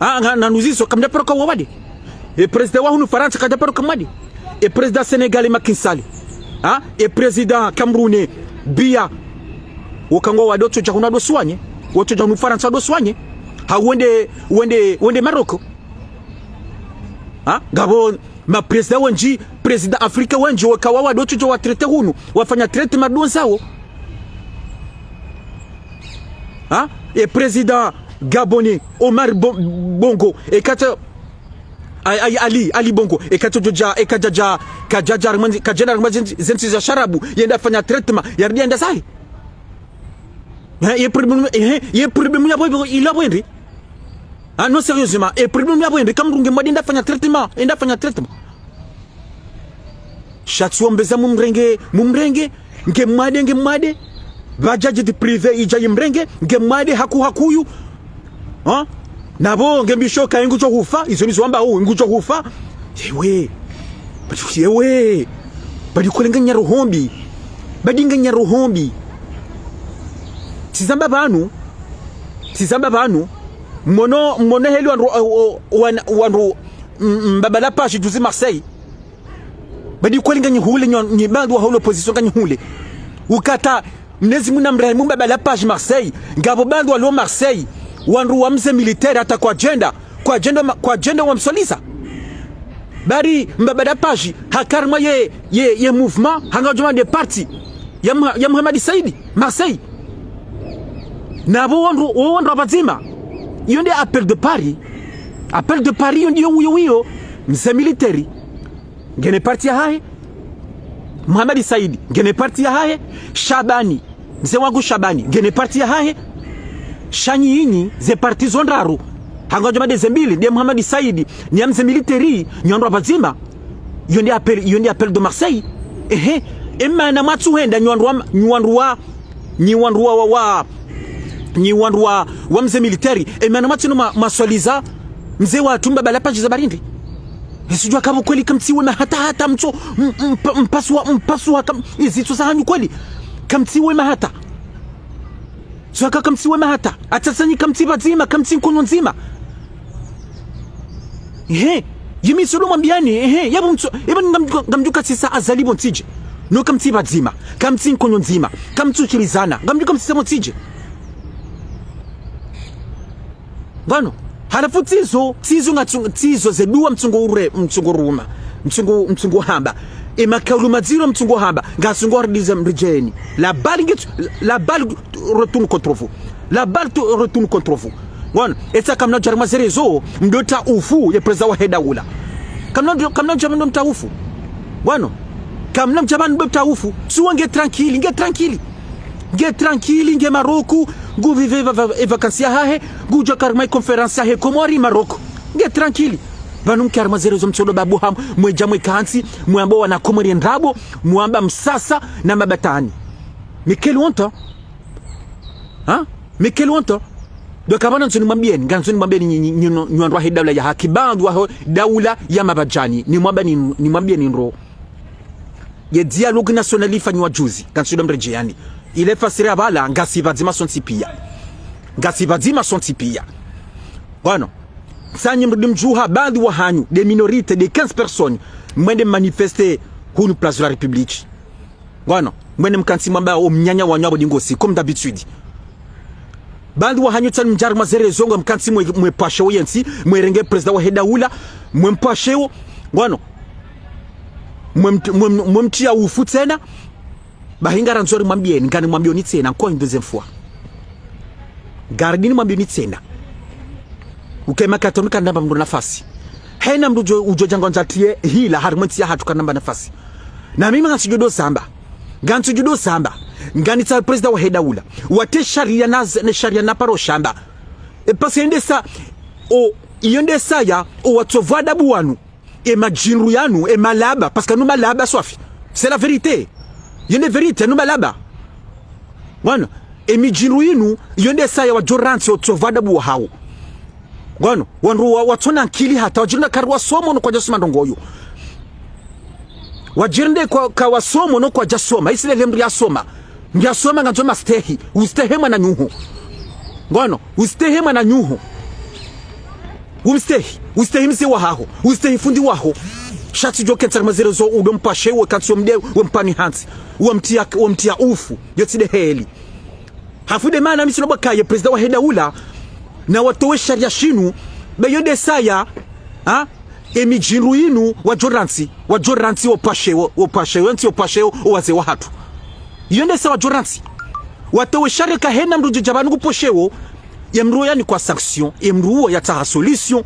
Ah, nga, na nuziso, kamdja paro ka wawade. E président wa hunu Farantsa kadja paro ka mwade. E président Sénégal Macky Sall. Ah, e président Cameroun Biya. Woka ngwawade, wotsodja hunu wado soigner. Wotsodja hunu Farantsa wado soigner. Ha wende, wende, wende Maroc. Ah, ngapvo ma président wendji, président Afrika wendji, woka wawade wotsodja wa traiter hunu. Wafanya traitement madonsawo. Ha? E président gabonais, Omar Bo-, Bongo, e katsa, ay, ay, Ali, Ali Bongo, e katsa djodja, e kadjadja, kadjadja, kadjenda, zentsi za sharabu, yende afanya traitement, yarudi yende zahe. Hein, ye problème, hein, ye problème ya bo, ila bo hindri? Ah non, sérieusement, ye problème ya bo hindri, kamrunge mwade yende afanya traitement, yende afanya traitement. Sha tsi wombeza mumrenge, mumrenge, nge mwade, nge mwade. Pvadja jet privé idja yimrenge, nge mwade haku hakuyu. Ha? Napvo nge mbisho ka ngudjo hufa, izo nizo wamba hu, ngudjo hufa. Yewe. Badi, yewe. Badi kole nganya roho mbi. Badi nganya roho mbi. Tsizamba pvanu. Tsizamba pvanu. Mwono, mwono heli wandru, o, o, wan-, wandru, m-, m-, mbaba la page juzi Marseille. Badi kweli nganyi hule nyo, nyi baadhwi wa hule opposition nganyi hule. Ukata, Mnyezi Mungu namrehemu mbaba la page Marseille. Ngapvo baadhwi walo Marseille. Wandru wa mze militaire hata kwadjenda. Kwadjenda ma-, kwadjenda wamswaliza. Bari mbaba la page, haka harimwa ye, ye, ye mouvement, hanga djuma nde parti. Ya Mha-, ya Mohamed Saidi, Marseille. Napvo wandru, wo wandru wa pvadzima. Iyo nde appel de Paris. Appel de Paris, iyo ndiyo uyo uyo. Mze militaire. Ngena parti yahahe. Mohamed Saidi, ngena parti yahahe. Shabani, mze wangu Shabani, ngena parti yahahe. Sha nyinyi, ze parti zo ndraru. Hanga djuma nde ze mbili, nde Mohamed Saidi, ni ya mze militaire, nyi wandru wa pvadzima. Iyo nde appel, iyo nde appel de Marseille. Ehe, emana mwatsu henda nyi wandru wa, nyi wandru wa, nyi wandru wa, wa, wa, nyi wandru wa, wa mze militaire. Emana mwatsu no ma-, maswaliza, mze watru mbaba la page za barindi. Esudjwa kapvo kweli kamtsiwe mahata hata mtso, m-, m-, mpa-, mpasua, mpasua kam-, izitso zahanyu kweli. Kamtsiwe mahata. Swaka kamtsi wema hata. Atsatsanyi kamtsi pvadzima, kamtsi nkonyo ndzima. Ehe. Yimi ntsodo mwambiani, ehe. Yapvo mtso, yapvo ngamdjo, ngamdjo katsisa Azali pvo ntsidje. No kamtsi pvadzima, kamtsi nkonyo ndzima, kamtsu shilizana. Ngamdjo kamtsisa pvo ntsidje. Ngwano. Halafu tsizo, tsizo ngatsu-, tsizo ze dua mtsungo ure, mtsungo ruma. Mtsungo, mtsungo hamba. E makaulu madziro mtsungo hamba. Ngasungo haridiza mridjeni. La balle nge, la balle retourne contre vous. La balle to-, retourne contre vous. Ngwano. Etsa kamna djarima zerezo, mdo ta ufu, ye président wahe daula. Kamna djo-, kamna djarima mdo mta ufu. Ngwano. Kamna djarima mdo mta ufu. Suwa nge tranquille, nge tranquille. Nge tranquille, nge Maroc, ngu vive va, va, e vacances yahahe, ngudjo karima e conférence yahe Komori Maroc. Nge tranquille. Pvanu mkarima zerezo mtsodo babu ham, mwedja mwekantsi, mwamba wana Komori ndrabo, mwamba msasa na mabatani. Mais quelle honte, hein? Hein? Mais quelle honte, hein? Donc, apvanu ntsoni mwambieni, ngantsoni mwambieni nyi, nyi, nyi, nyi wandru wahe daula ya haki, ba wandru wahe daula ya mabadjani, nimwamba ni, nimwambieni ndro. Ye dialogue national ifanyiwa juzi, kantsuda mredjeyani. Ile fasiri apvala, ngasi pvadzima sontsi pia. Ngasi pvadzima sontsi pia. Ngwano. Sanyi mrudi mdjuha, baadhwi wahanyu, des minorités, des quinze personnes, mwende manifester hunu Place de la République. Ngwano. Mwende mkantsi mwamba o mnyanya wanyu apvo dingosi, comme d'habitude. Baadhwi wahanyu tsanu mdjarima zerezo ngamkantsi mwe, mwepvashe wo yentsi, mwerenge président wahe daula, mwempvashe wo, ngwano. Mwe mt-, mwe mt-, mwemtriya ufu tsena, bahi ngarandzo rimwambieni, ngani mwambioni tsena, encore une deuxième fois. Ngaridini mwambioni tsena. Uke makatoni kandamba mndru nafasi. Hena mndru udjo, udjo djangwa ndzatriye hila, harimwa entsi yahatru kandamba nafasi. Na mimi ngantsudjo do zamba. Ngantsudjo do zamba. Nganitsahe président wahe daula. Watre sharia na z-, ne sharia na paro shamba. E parce que yende sa, o, yende saya, o watsovu adabu wanu. E madjinru yanu, e malaba, parce que nu malaba swafi. C'est la vérité. Yende vérité, nu malaba. Ngwano, e midjinru yinu, yende saya wadjo rantsi otsovu adabu wahawo. Ngwano, wandru wa, watsona nkili hata, wadjirinde kari wasomo no kwadja soma ndrongoyo. Wadjirinde kwa, ka wasomo no kwadja soma, isi lele mndru yasoma. Mndru yasoma ngandzo mastehi, ustehi mwananyuho. Ngwano, ustehi mwananyuho. Umstehi, ustehi mze wahaho, ustehi fundi waho. Sha tsi djo kentsi harimwa zerezo udo mpvashe wo kantsi wo mde, wo mpvani hantsi, wo mtriya, wo mtriya ufu, yo tsi de heli. Hafu de mana mi tsi no bwakaye président wahe daula, na watowe sharia shinu, be yo de saya, ha? E midjinru yinu, wadjo rantsi, wadjo rantsi wo pvashe wo, wo pvashe wo, ntsi wo pvashe wo, o wazee wahatru. Yo de saya wadjo rantsi. Watowe sharia kahena mndru djodja pvanu ngu pvashe wo, ye mndru yanikwa sanction, ye mndru wo yatsaha solution,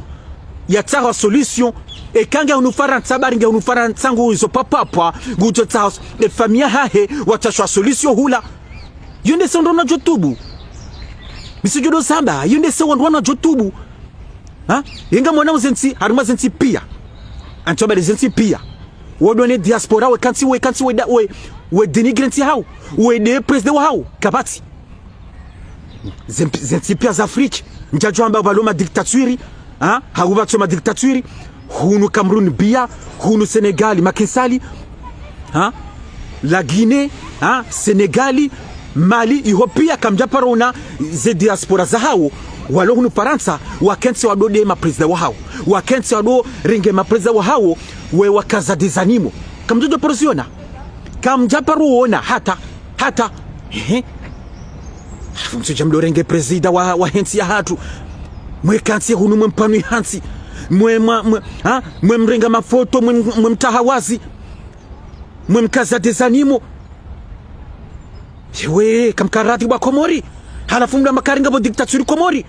yatsaha solution, eka nge hunu Farantsa, bari nge hunu Farantsa ngu izo pvapvapva, ngudjo tsaha s-, e famille yahahe, watsashwa solution hula. Yo de saya wandru wana djo tubu. Mi tsi djo do zamba, yo de saya wandru wana djo tubu. Ha? Yenga mwana wo zentsi, harimwa zentsi pia. Antso bale zentsi pia. Wo do ne diaspora, we kantsi, we kantsi, we da, we, we dénigrer ntsi yahawo. We de président wahawo. Kapvatsi. Zemp-, zentsi pia za Afrique. Ndjadjo amba pvalo ma dictature. Ha? Hau pvatso ma dictature. Hunu Cameroun pia. Hunu Sénégal, Macky Sall. Ha? La Guinée, ha? Sénégal, Mali, iho pia kamdja paro ona ze diaspora zahawo, walo hunu Farantsa, wakentsi wado de ma président wahawo, wakentsi wado renge ma président wahawo, we wakaza des animaux. Kamdja paro ziona. Kamdja paro ona, hata, hata. Ehe. Hafu mtsudja mdo renge président wa, wahe ntsi yahatru. Mwe kantsi hunu mwe mpvanu hantsi. Mwe, mwe, mwe, ha? Mwe mrenga mafoto, mwe, mwe mtaha wazi. Mwe mkaza des animaux. Ewe, kamkaradhi wa Komori. Halafu mdo amba kari ngapvo dictature Komori.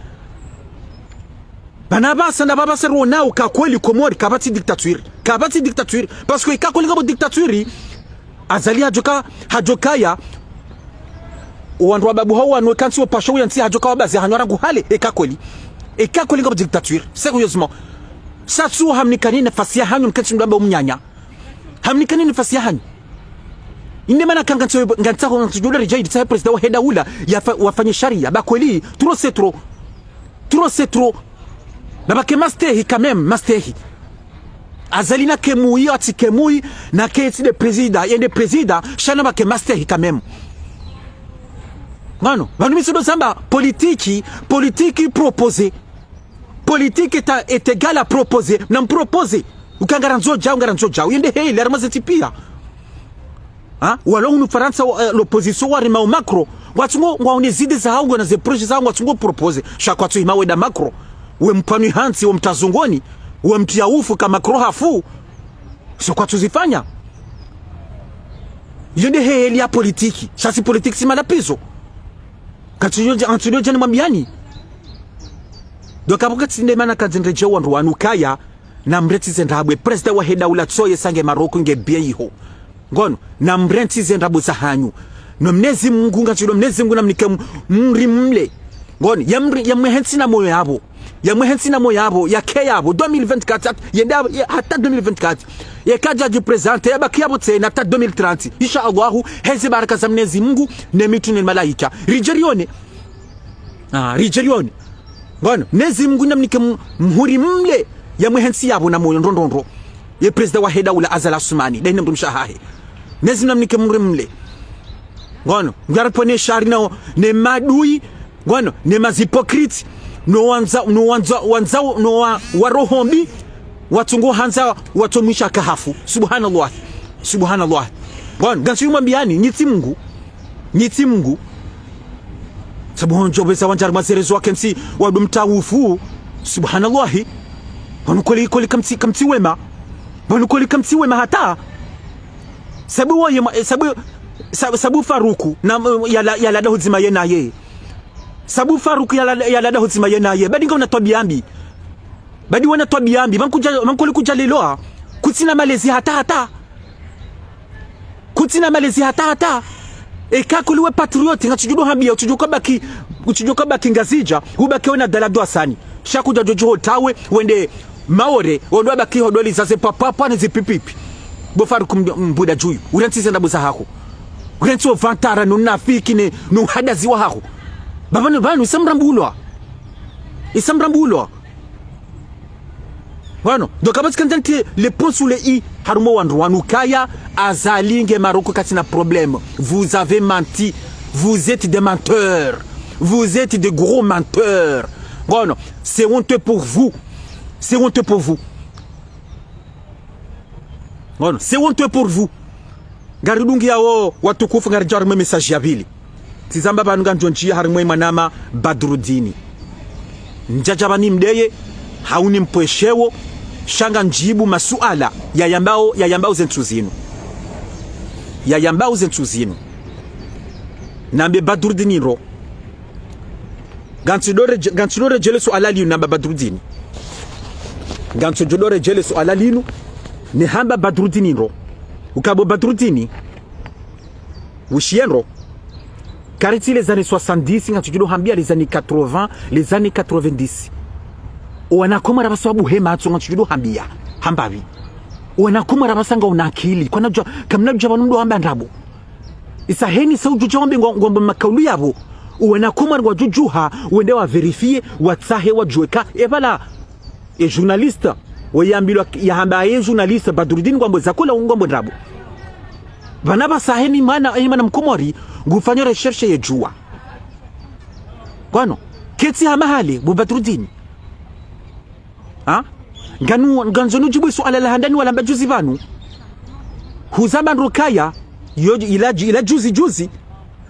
Bana basa na babasa ronao ka kweli Komori, kapvatsi dictature. Kapvatsi dictature. Parce que eka kweli ngapvo dictature, Azali hadjoka, hadjokaya. Wandru wa babu hawo wanu kantsi wo pvashe wo yentsi hadjoka wabazi hanyo rangu hale, eka kweli. Eka kweli ngapvo dictature. Sérieusement. Sha tsu hamnikani nafasi yahanyu mkentsi mdo amba o mnyanya. Hamnikani nafasi yahanyu. Inde mana ka ngantso, ngantsaho ngantso djo do ridjayi ritsahe président wahe daula, yafa-, wafanye sharia, ba kweli, trop c'est trop. Trop c'est trop. Na bake mastehi quand même, mastehi. Azali na kemuyi, atsi kemuyi, na ketsi de président, yende président, sha na bake mastehi quand même. Ngano, pvanu mi tsindo zamba politique, politique proposée. Politique est, est égale à proposer. Mna mproposer. Uka ngarandzo djau, ngarandzo djau. Yende heli, harumwa ze ntsipiya. Ha? Walo hunu Farantsa, eh, l'opposition warimao Macron. Ngwatsungo, ngwaone zidées zahao, ngwaone ze projets zahao, ngwatsungo proposer. Sha kwatsu hima wenda Macron. We mpvanu hantsi, we mtazungoni, we mtriya ufu, ka Macron hafu. Zo kwatsu zifanya. Yende heli ya politique. Sha si politique si malapizo. Katsuyo, antsuyo djani mwambiani. Donc, apvo katsinde mana kandzi ndredje wandru wanu kaya, na mrentsi ze ndrabo, président wahe daula tsoye sange Maroc nge bien iho. Ngono, na mrentsi ze ndrabo zahanyu. No Mnyezi Mungu, ngatsulo Mnyezi Mungu na mnike m-, mri mle. Ngono, ya mri, ya mwehe ntsi na moyo yapvo. Ya mwehe ntsi na moyo yapvo, ya ke yapvo, deux mille vingt-quatre, at-, yende yapvo, ya, hata deux mille vingt-quatre. Ye kadja dji présenter, ya baki yapvo tsena, hata deux mille trente. Insha Allahu, heze baraka za Mnyezi Mungu, ne mitru ne malaika. Ridje rione. Ah, ridje rione. Ngono, Mnyezi Mungu na mnike m-, mhuri mle, ya mwehe ntsi yapvo na moyo ndrondrondro. Ye président wahe daula Azali Assoumani, dahi ne mdrumshe wahahe. Mnyezi Mungu na mnike mhuri mle. Ngono, ngaripvone shari nao, ne madui, ngono, ne mazipokriti, no wandza, no wandza, wandza, no wa, wa roho mbi, watsungo handza, watso mwisha kahafu. Subhanallah. Subhanallah. Ngono, ngantsi mwambiani, nyitsi Mungu. Nyitsi Mungu. Sabu honjo beza wandjari mazerezo wakentsi, wadu mtawufu. Subhanallah. Pvanu kweli, kweli kamtsi, kamtsi wema. Pvanu kweli kamtsi wema hata. Sabu waye ma-, sabu, sa-, sabu Faruku, na, yala, yala daho dzima ye naye. Sabu Faruku yala, yala daho dzima ye naye. Badi ngawuna twabiya mbi. Badi wana twabiya mbi. Pvanu kudja, pvanu kweli kudja lelo, ha. Kutsina malezi hata hata. Kutsina malezi hata hata. Eka kweli we patriote, ngatsudjo do hambiya, utsudjo kabaki, utsudjo kabaki Ngazidja, ubaki wena dala dwasani. Sha kudja djodjo hotawe, wende Maore, wendo wabaki hodoli zaze papapwa ne zipipipi. Bo Faruku mb-, mbuda djuyu, urentsi ze ndrabo zahaho. Urentsi wo vantara, no unafiki ne, no uhadazi wahaho. Ba pvanu, pvanu, isa mrambulwa. Isa mrambulwa. Ngono, donc, apvo tsikandza nti le point sur le i, harumwa wandru wanu kaya, Azali nge Maroc katsina problème. Vous avez menti. Vous êtes des menteurs. Vous êtes des gros menteurs. Ngono, c'est honteux pour vous. C'est honteux pour vous. Ngono, c'est honteux pour vous. Ngaridungiyawo watukufu, ngaridja harimwa message ya pvili. Tsizamba pvanu ngandjo ndjiya harimwa mwanama Badrudini. Ndjadja pvanu mdeye, hau nimpvweshewo, sha ngamdjibu masuala, yayambao, yayambao ze ntsu zinu. Yayambao ze ntsu zinu. Nambe Badrudini ro. Ngantsu do redje-, ngantsu do redjele suala linu namba Badrudini. Ngantsu do redjele suala linu, nihamba Badrudini ro. Uka bo Badrudini, ushiye ro. Karitsi les années soixante-dix, ngantsu do hambiya les années quatre-vingts, les années quatre-vingt-dix. Owana Komori apvasa wabuhe matso, ngantsu do hambiya. Hamba pvi. Owana Komori apvasa ngawuna akili. Kwana djuwa, kamna djuwa pvanu mdo hamba ndrabo. Isa heni sa udjudja wambe ngo-, ngwambe makaulu yapvo. Owana Komori ngwadjudjuha, wende wa vérifier, watsahe, wadjuwe ka. E pvala, e journaliste, wayambilwa, yahamba ye journaliste, Badrudini ngwambe zakola ngwambe ndrabo. Pvanu apvasa heni mwana, heni mwana Mkomori, ngufanyo recherche yedjuwa. Kwano, ketsi hama hale, bo Badrudini. Ha? Nganu, ngandzo nudjibu suala la handani walamba juzi pvanu. Huzamba ndro kaya, yo, ila, ila juzi juzi,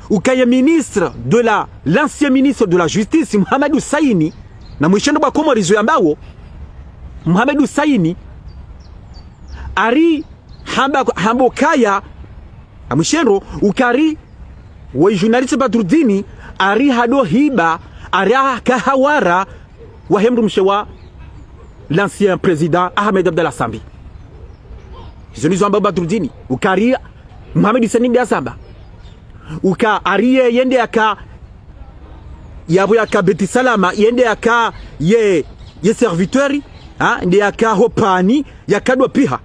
ukaya ministre de la, l'ancien ministre de la Justice, Mohamed Husseini, na mwishendo bwa Komori zo yambawo, Mohamed Husseini, ari hamba, hamba ukaya, na mwishendo, ukari, we journaliste Badrudini, ari hado hiba, ari akahawara, wahe mdrumshe wa l'ancien président Ahmed Abdallah Sambi. Izo ndizo amba Badrudini. Ukari Mohamed Husseini nde asamba. Uka ari ye yende yaka, yapvo yaka Beti Salama, yende yaka ye, ye serviteur, ha, nde yaka hopvani, yaka do piha.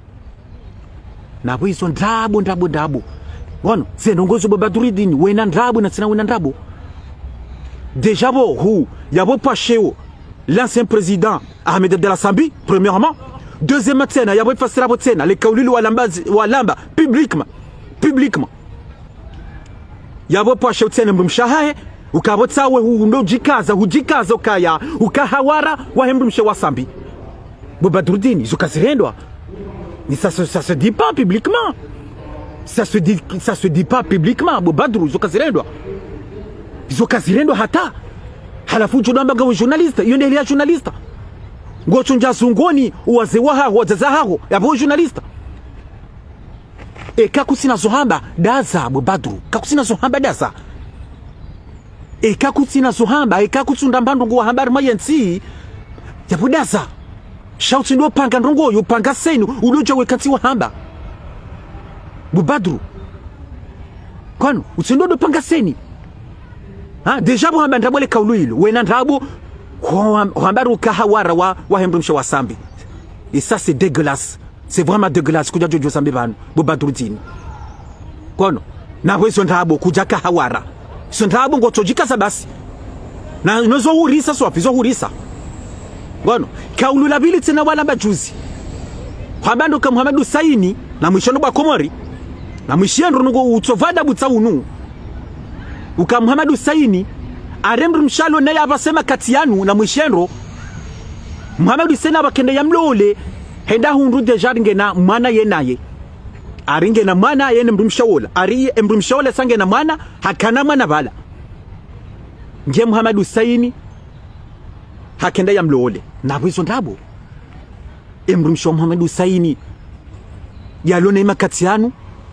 Napvo izo ndrabo, ndrabo, ndrabo. Wano, ze ndrongo zo bo Badrudini, wena ndrabo, na tsena wena ndrabo. Déjà pvo, hu, yapvo pvwashewo, l'ancien président Ahmed Abdallah Sambi, premièrement. Deuxièmement, tsena, yapvo pvwasira pvo tsena, le kauli lo walamba, walamba, publiquement, publiquement. Yapvo pvwashewo tsena mdrumshe wahahe, Ukapvo tsawe hu-, ndo djikaza, hudjikaza ukaya, uka hawara, wahe mdrumshe wa Sambi. Bo Badrudini, izo kazirendwa. Ni ça se, ça se dit pas publiquement. Ça se dit, ça se dit pas publiquement, bo Badru, izo kazirendwa. Izo kazirendwa hata. Halafu udjo ndo amba ngawe journaliste, iyo ndeheli ya journaliste. Ngotsondja zungoni, uwaze wahaho, wadzadze haho, yapvo journaliste. Eka kutsina zo hamba, daza, bo Badru. Ka kutsina zo hamba, daza. Eka kutsina zo hamba, eka kutsunda mba ndrongo wahamba harimwa yentsi, yapvo daza. Sha utsindo panga ndrongo yo, panga seni, ulo dja weka ntsi wahamba. Bo Badru. Kwanu, utsindo ndo panga seni. Ha, déjà bo hamba ndrabo le kaulu ilo. Wena ndrabo, ho-, hamba ruka hawara wa, wahe mdrumshe wa Sambi. Et ça, c'est dégueulasse. C'est vraiment dégueulasse, kudja djodjo Sambi pvanu, bo Badrudini. Kono, na hwezo ndrabo, kudja ka hawara. Zo ndrabo ngotsodjikaza basi. Na, no zo hurisa swafi, zo hurisa. Ngono, kaulu la pvili tsena walamba juzi. Hwamba ndo ka Muhammad Hussein, na mwishe ndro bwa Komori. Na mwishe ndro nungo utsovada butsa unu. Uka Muhammad Hussein, are mdrumshe alo naye apvasa makati yanu, na mwishe ndro. Muhammad Hussein apvakende ya mlole, henda hundru déjà ari ngena mwana ye naye. Ari ngena mwana ye ne mdrumshe wola. Ari ye mdrumshe wola sa ngena mwana, hakana mwana pvala. Nge Muhammad Hussein, hakenda ya mlole. Na hwezo ndrabo. E mdrumshe wa Muhammad Hussein, yalo naye makati yanu,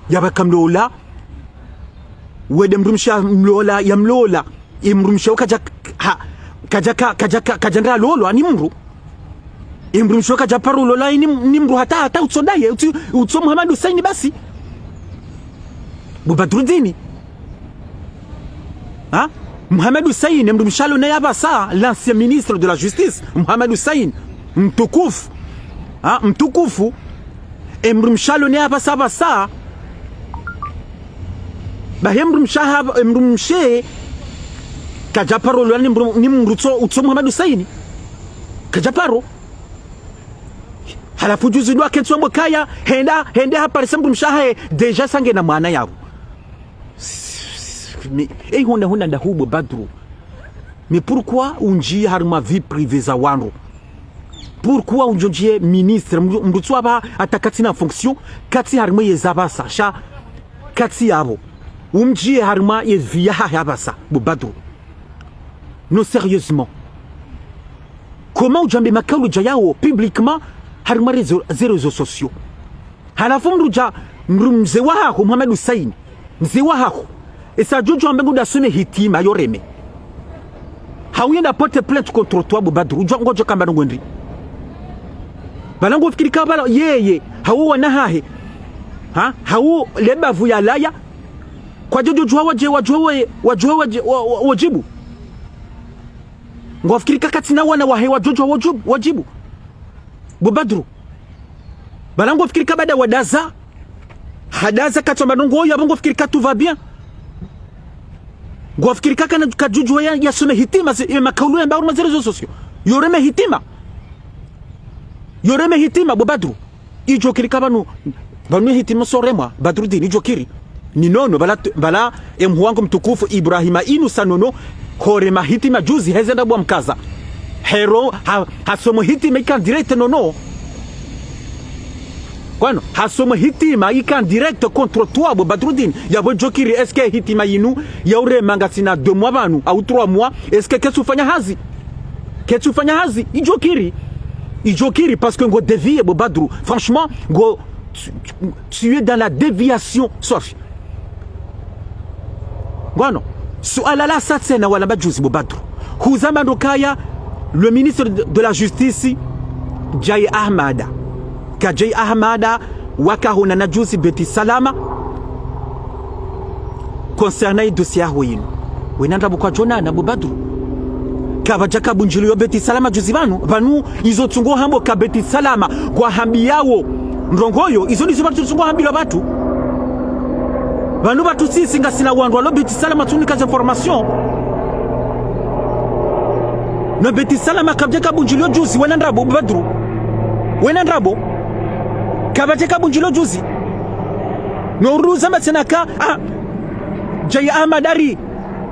yapvaka mlola. Wende mdrumshe ya mlola, ya mlola. E mdrumshe wo kadja, ha, kadja ka, kadja ka, kadja ndra lolwa ni mdru. E mdrumshe wo kadja paro lolwa ni, ni mdru hata, hata utso ndaye, utsi, utso Muhammad Hussein basi. Bo Badrudini. Ha? Muhammad Hussein, e mdrumshe alo naye apvasa, l'ancien ministre de la Justice, Muhammad Hussein, mtukufu. Ha? Mtukufu. E mdrumshe alo naye apvasa, apvasa. Bahi e mdrumshe ha-, e mdrumshe kadja paro lolwa ni mdru, ni mdru utso, utso Muhammad Hussein. Kadja paro. Halafu juzi ndo akentsi wambo kaya, henda, hende haparise mdrumshe hahe, déjà sa ngena mwana yapvo. Mi, eh, huna, huna ndahubo Badru. Mais pourquoi undjie harimwa vie privée za wandru? Pourquoi undjondjie ministre, mdru, mdru tsu apva hata katsina fonction, katsi harimwa yeza pvasa, sha katsi yapvo. Umdjie harimwa ye vie yahahe apvasa, bo Badru. Non, sérieusement. Comment udjambe makaulu dja yawo publiquement harimwa réseau, ze réseaux sociaux? Halafu mdru dja, mdru mze wahaho, Muhammad Hussein. Mze wahaho. Esa djodjo ambe ngudo asome hitima yo reme. Hau yenda porte plainte contre toi, bo Badru. Udjo, ngodjo kamba ndrongo ndri. Pvala ngofikiri ka pvala, yeye, hau wana hahe. Ha? Hau le bavu ya laya. Kwadjodjo djuwa wadje, wadjuwe, wadjuwe wadje, wa, wa, wadjibu. Ngofikiri ka katsina wana wahe wadjodjo wadjibu, wadjibu. Bo Badru. Pvala ngofikiri ka baada wadaza. Hadaza katsamba ndrongo yapvo ngofikiri ka tout va bien. Ngofikiri ka kana kadjodjo ya, yasome hitima, ze, ye makaulu yamba harimwa ze réseaux sociaux. Yo reme hitima. Yo reme hitima, bo Badru. Idjo kiri ka pvanu, pvanu hitima soremwa, Badrudini, idjo kiri. Ni nono, pvala, pvala, e mhuu wangu mtukufu Ibrahima Inusa nono, horema hitima juzi, heze ndrabo mkaza. Hero, ha, hasomo hitima ika en direct nono. Kwanu, hasomo hitima ika en direct contre toi, bo Badrudini. Yapvo idjo kiri, est-ce que hitima yinu, ya urema ngasina deux mois pvanu, au trois mois, est-ce que ketsu fanya hazi? Ketsu fanya hazi, idjo kiri. Idjo kiri, parce que ngo dévié, bo Badru. Franchement, ngo, tu, tu, tu es dans la déviation, swafi. Ngono, suala la sa tsena walamba juzi, bo Badru. Huzamba ndo kaya, le ministre de, de la Justice, Djae Ahamada. Ka Djae Ahamada, waka honana juzi Beit Salam, concernant ye dossier yaho yinu. Wena ndrabo kwadjonana, bo Badru. Kapvadjaka bundjiliyo Beit Salam juzi pvanu, pvanu izo tsungo hambo ka Beit Salam, kwahambiyawo. Ndrongo yo, izo ndizo pvatsu tsungo hambilwa pvatsu. Pvanu pvatsu sisi ngasina wandru walo Beit Salam tsunika ze information. No Beit Salam kapvadjaka bundjiliyo juzi, wena ndrabo, bo Badru. Wena ndrabo. Kapvadjaka bundjiliyo juzi. No urudi uzamba tsena ka, ah, Djae Ahamada ari,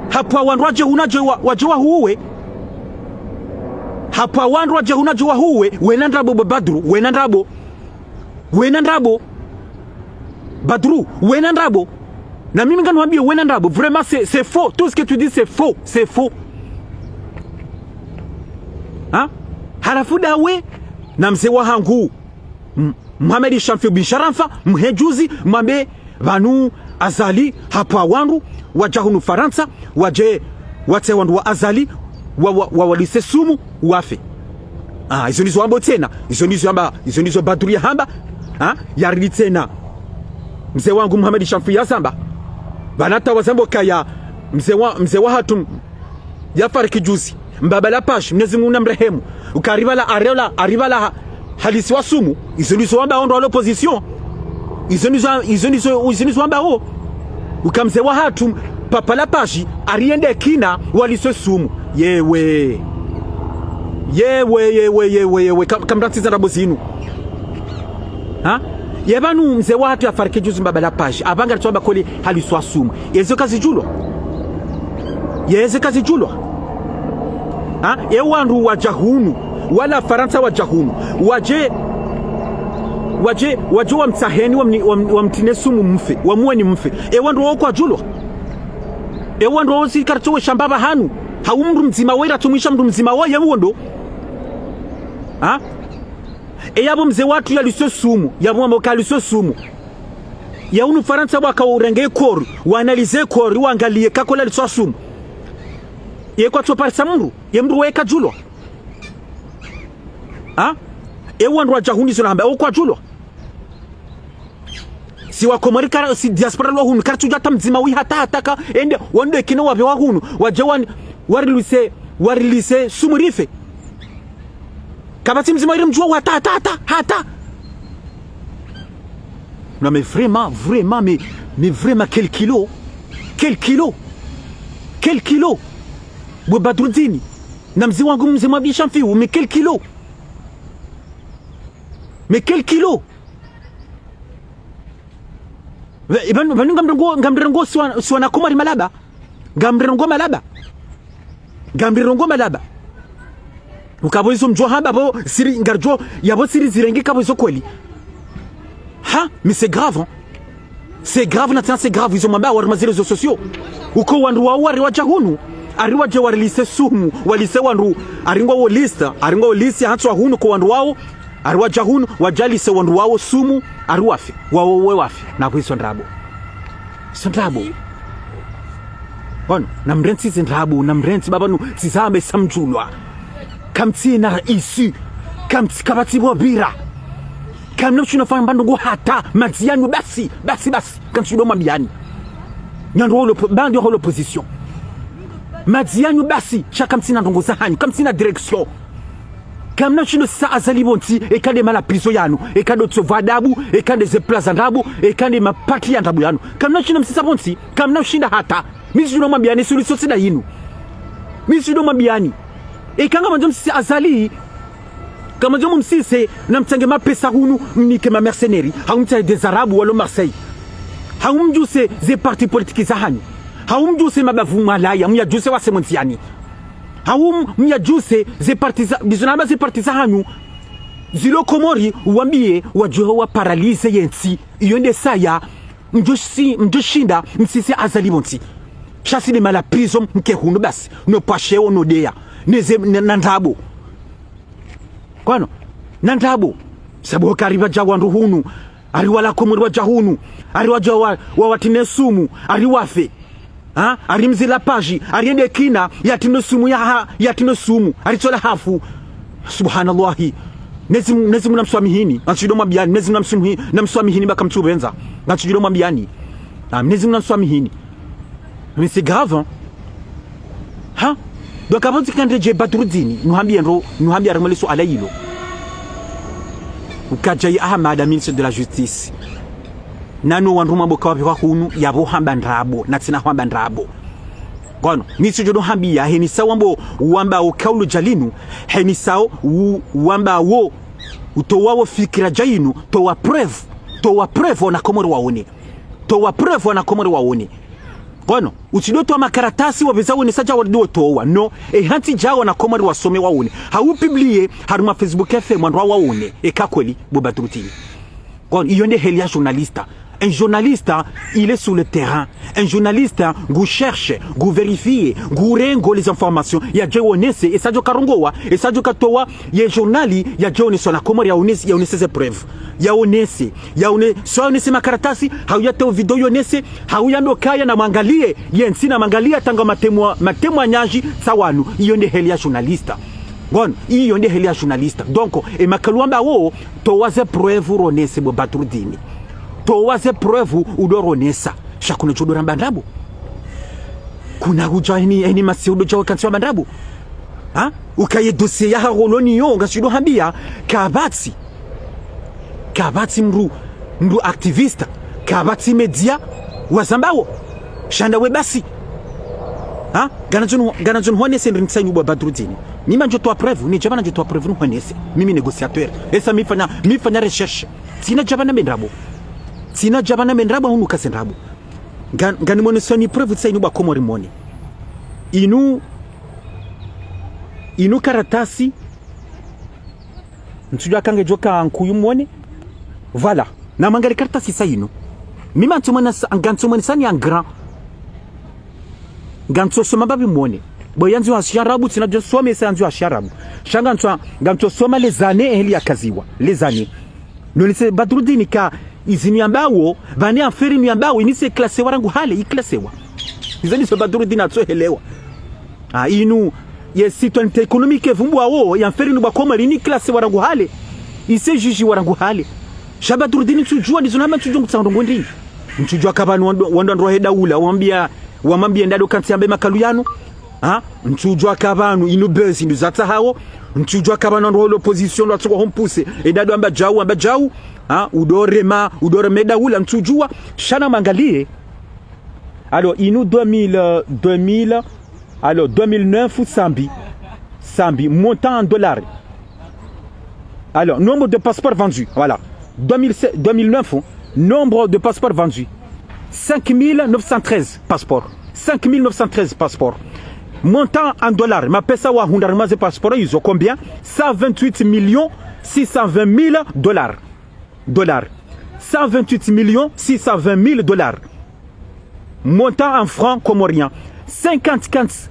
Hapvwa wandru wadje hunu wadje wa, wadje wahuwe. Hapvwa wandru wadje hunu wadje wahuwe. Wena ndrabo bo Badru, wena ndrabo. Wena ndrabo. Badru, wena ndrabo. Na mimi ngamwambio wena ndrabo. Vraiment, c'est, c'est faux. Tout ce que tu dis, c'est faux. C'est faux. Hein? Halafu ndawe na mze wahangu, M-, Mohamed Shamfi bin Sharafa, mhedjuzi, mwambe pvanu Azali hapvwa wandru wadja hunu Farantsa, wadje watse wandru wa Azali, wa, wa, wa, walise sumu, wafe. Ah, izo ndizo wamba tsena, izo ndizo wamba, izo ndizo Badru yahamba, ah, yaridi tsena. Mze wangu Mohamed Shamfi yazamba. Pvanu hata wazambo kaya mze wa, mze wahatru yafariki juzi. Mbaba la Paji, Mwenyezi Mungu namrehemu. Uka aripvala, ariola, aripvala ha-, halisiwa sumu. Izo ndizo wamba wandru wa l'opposition. Izo ndizo, izo ndizo, izo ndizo wamba wo. Uka mze wahatru, Papa la Paji, ariende kina, waliswe sumu. Yewe. Yewe, yewe, yewe, yewe. Kam-, kamratsidza ndrabo zinu. Ha? Ye pvanu mze wahatru yafariki juzi, Mbaba la Paji. Apvanga ritso wamba kweli haliswa sumu. Ezo kazidjulwa. Yeze kazidjulwa. Ha? E wandru wadja hunu. Wala Farantsa wadja hunu. Wadje, wadje, wadje wamtsaheni, wamni-, wam-, wamtine sumu mfe. Wamuweni mfe. E wandru wawo kwadjulwa. E wandru wawo si karitso wesha mbapvi hanu. Hau mndru mdzima wo, iratso mwisha mndru mdzima wo, ye wondo. Ha? E yapvo mze wahatru yaliswe sumu, yapvo wamba uka haliswe sumu. Ya hunu Farantsa waka urenge corps, wa analyser corps, wangaliye ka kweli haliswa sumu. Ye kwatso parisa mndru, ye mndru waye kadjulwa. Ha? E wandru wadja hunu izo nahamba, wo kwadjulwa. Si wa Komori kara, si diaspora lwa hunu, karitsudja hata mdzima wi hata hata ka, ende, wandru ekina wapve wa hunu, wadje wan-, warilise, warilise sumu rife. Kapvatsi mdzima irimdjuwa hata, hata, hata, hata. Non, mais vraiment, vraiment, mais, mais vraiment, quel culot. Quel culot. Quel culot. Bo Badrudini. Na mze wangu mze Mohamed Shamfi, mais quel culot. Mais quel culot. Pva-, pvanu, pvanu ngamrengo, ngamrengo si wa, si wana Komori malaba. Ngamrengo malaba. Ngamrengo malaba. Uka pvo izo mdjo hamba pvo siri ngaridjo, yapvo siri zirenge ka pvo izo kweli. Ha? Mais c'est grave, hein. C'est grave, na tsena c'est grave, izo mwamba harumwa ze réseaux sociaux. Uka wandru wawo wari wadja hunu, ari wadje warilise sumu, walise wandru, ari ngwawo liste, ari ngwawo liste, hantsi wa hunu ko wandru wawo, ari wadja hunu, wadje walise wandru wawo sumu, ari wafe, wawo we wafe, na kwiso ndrabo. Iso ndrabo. Bon, namrentsi ze ndrabo, namrentsi pvapvanu, tsi zambe samdjulwa. Kamtsina issue, kamtsi kapvatsi pvo pvira. Kamna mshindo fanya mbandrongo hata, madzi yanyu basi, basi, basi. Kamshindo mwambiani. Nyandro holo po-, bandi holo opposition. Madzi yanyu basi, sha kamtsina ndrongo zahanyu, kamtsina direction. Kamna mshindo sisa Azali pvontsi, eka nde mala prison yanu, eka ndo tsopva adabu, eka nde ze plaza ndrabo, eka nde mapati ya ndrabo yanu. Kamna mshindo msisa pvontsi, kamna mshinda hata. Mi tsidjo mwambiani, suluhisho tsi nda yinu. Mi tsidjo mwambiani. Eka ngamwandzo msise Azali, ngamwandzo mumsise, namtsange mapesa hunu, mnike ma mercenaires. Hau mtsahe des Arabes walo Marseille. Hau mdjuse ze partis politiques zahanyu. Hau mdjuse mabavu mwalawa, muyadjuse wase mondziani. Hau m-, muyadjuse ze partis za, bizona hamba ze partis zahanyu. Zilo Komori, uwambiye, wadjuhe wa paralyser yentsi. Iyo nde saya, mdjo si-, mdjo shinda, msise Azali pvontsi. Sha si nde mala prison mke hunu basi. No pvasheo no deya. Neze, na, na ndrabo. Kwano, na ndrabo. Sabu kari pvadja wandru hunu. Ari wala Komori wadja hunu. Ari wadja wa, wa watine sumu. Ari wafe. Ha? Ari mze la Paji. Ari ende kina. Yatine sumu ya ha, yatine sumu. Ari tsola hafu. Subhanallahi. Mwenyezi Mungu, Mwenyezi Mungu namswamihini. Ngamshindo mwambiani. Mwenyezi Mungu namswamihi-, namswamihini ba kamtsupvendza. Ngamshindo mwambiani. Ah, Mwenyezi Mungu namswamihini. Mais c'est grave, hein. Ha? Donc, apvo tsi kandre dje Badrudini, nuhambiye ndro, nuhambiye harumwa le suala lilo. Ukaya Djae Ahamada, ministre de la Justice. Nano wandru mwambo kawapvihwa hunu, yapvo hamba ndrabo, na tsina hamba ndrabo. Kwano, mi tsidjo ndo hambiya, heni sawa mbo, wamba o kaulu dja linu, heni sawa u-, wamba wo, utowa wo fikira dja yinu, towa preuve, towa preuve wana Komori waone. Towa preuve wana Komori waone. Ono, utsidjo towa makaratasi wapveza wone sa dja waridi wotowa. Non, e hantsi djawo wana Komori wasome waone. Hau publier, harumwa Facebook F M wandru waone. Eka kweli, bo Badrudini. Ono, iyo nde heli ya journaliste. Un journaliste, il est sur le terrain. Un journaliste, ngu cherche, ngu vérifie, ngu rengo les informations. Yadje wonese, esa djo karongowa, esa djo katowa, ye journal, yadje wonese wana Komori yaonese, yaonese ze preuve. Yaonese, yaone-, so yaonese makaratasi, hau yatowe video yonese, hau yambe ukaya namwangalie, yentsi namwangalie hata nga matemwa-, matemwanyaji sa wanu. Iyo nde heli ya journaliste. Ono, iyo nde heli ya journaliste. Donc, e makalu wamba wo, towa ze preuve ronese bo Badrudini. Towa ze preuve udo ronesa. Sha kuna udjo ramba ndrabo. Kuna udja eni, eni masi udo dja wakantsi wa ndrabo. Ha? Ukaye dossier ya haroloni yo, ngasi udo hambia, kapvatsi. Kapvatsi mdru, mdru activiste. Kapvatsi média, wazambawo. Sha ndawe basi. Ha? Ngamnandzo nu-, ngamnandzo nuhonese ndrini sa inu bo Badrudini. Mimi ngamdjo towa preuve, nidja pvanu ngamdjo towa preuve nuhonese. Mimi négociateur. Esa mi fanya, mi fanya recherche. Tsina dja pvanu nambe ndrabo. Tsina dja pvanu nambe ndrabo, hunu kase ndrabo. Nga-, ngamnimonesoni preuve sa inu bo Komori mone. Inu, inu karatasi, ntsudjuwa ka ngedjo ka nkuyu mone. Voilà. Namwangalie karatasi sa inu. Mimi ngamtso mwenesa-, ngamtso mwenesani en grand. Ngamtso soma mbapvi mone. Bo yandziwa ha shiarabu, tsina djo some sa yandziwa ha shiarabu. Sha ngamtso, ngamtso soma les années heli yakaziwa. Les années. Nonese Badrudini ka izinu yambawo, pvanu ye affaire inu yambawo, ini se classé wa rangu hale, i classé wa. Izo ndizo Badrudini atsohelewa. Ah, inu, ye citoyenneté économique evumbuwawo, ye affaire inu bo Komori, ini classé wa rangu hale. Ise juge wa rangu hale. Sha Badrudini ntsudjuwa, ndizo nama ntsudjuwa ngutsaha ndrongo ndrini. Ntsudjuwa ka pvanu wandru, wandru wandru wahe daula, wambia, wamambia ndado kantsi yambe makalu yanu. Ha? Ntsudjuwa ka pvanu inu buzz inu zatsahawo. Ntsudjuwa ka pvanu wandru wa l'opposition ndo watsokwa hompuse. E dado amba djau, amba djau. Ha? Udo rema, udo rema e daula, ntsudjuwa. Sha namwangalie. Alors, inu deux mille, euh, deux mille, alors, deux mille neuf, Sambi. Sambi, montant en dollars. Alors, nombre de passeports vendus, voilà. Deux mille sept, deux mille neuf, hein, nombre de passeports vendus, cinq mille neuf cent treize passeports. Cinq mille neuf cent treize passeports. Montant en dollars, mapesa wahundra harumwa ze passeports izo, combien ? Cent vingt-huit millions six cent vingt mille dollars. Dollars. Cent vingt-huit millions six cent vingt mille dollars. Montant en francs comoriens, cinquante-quatre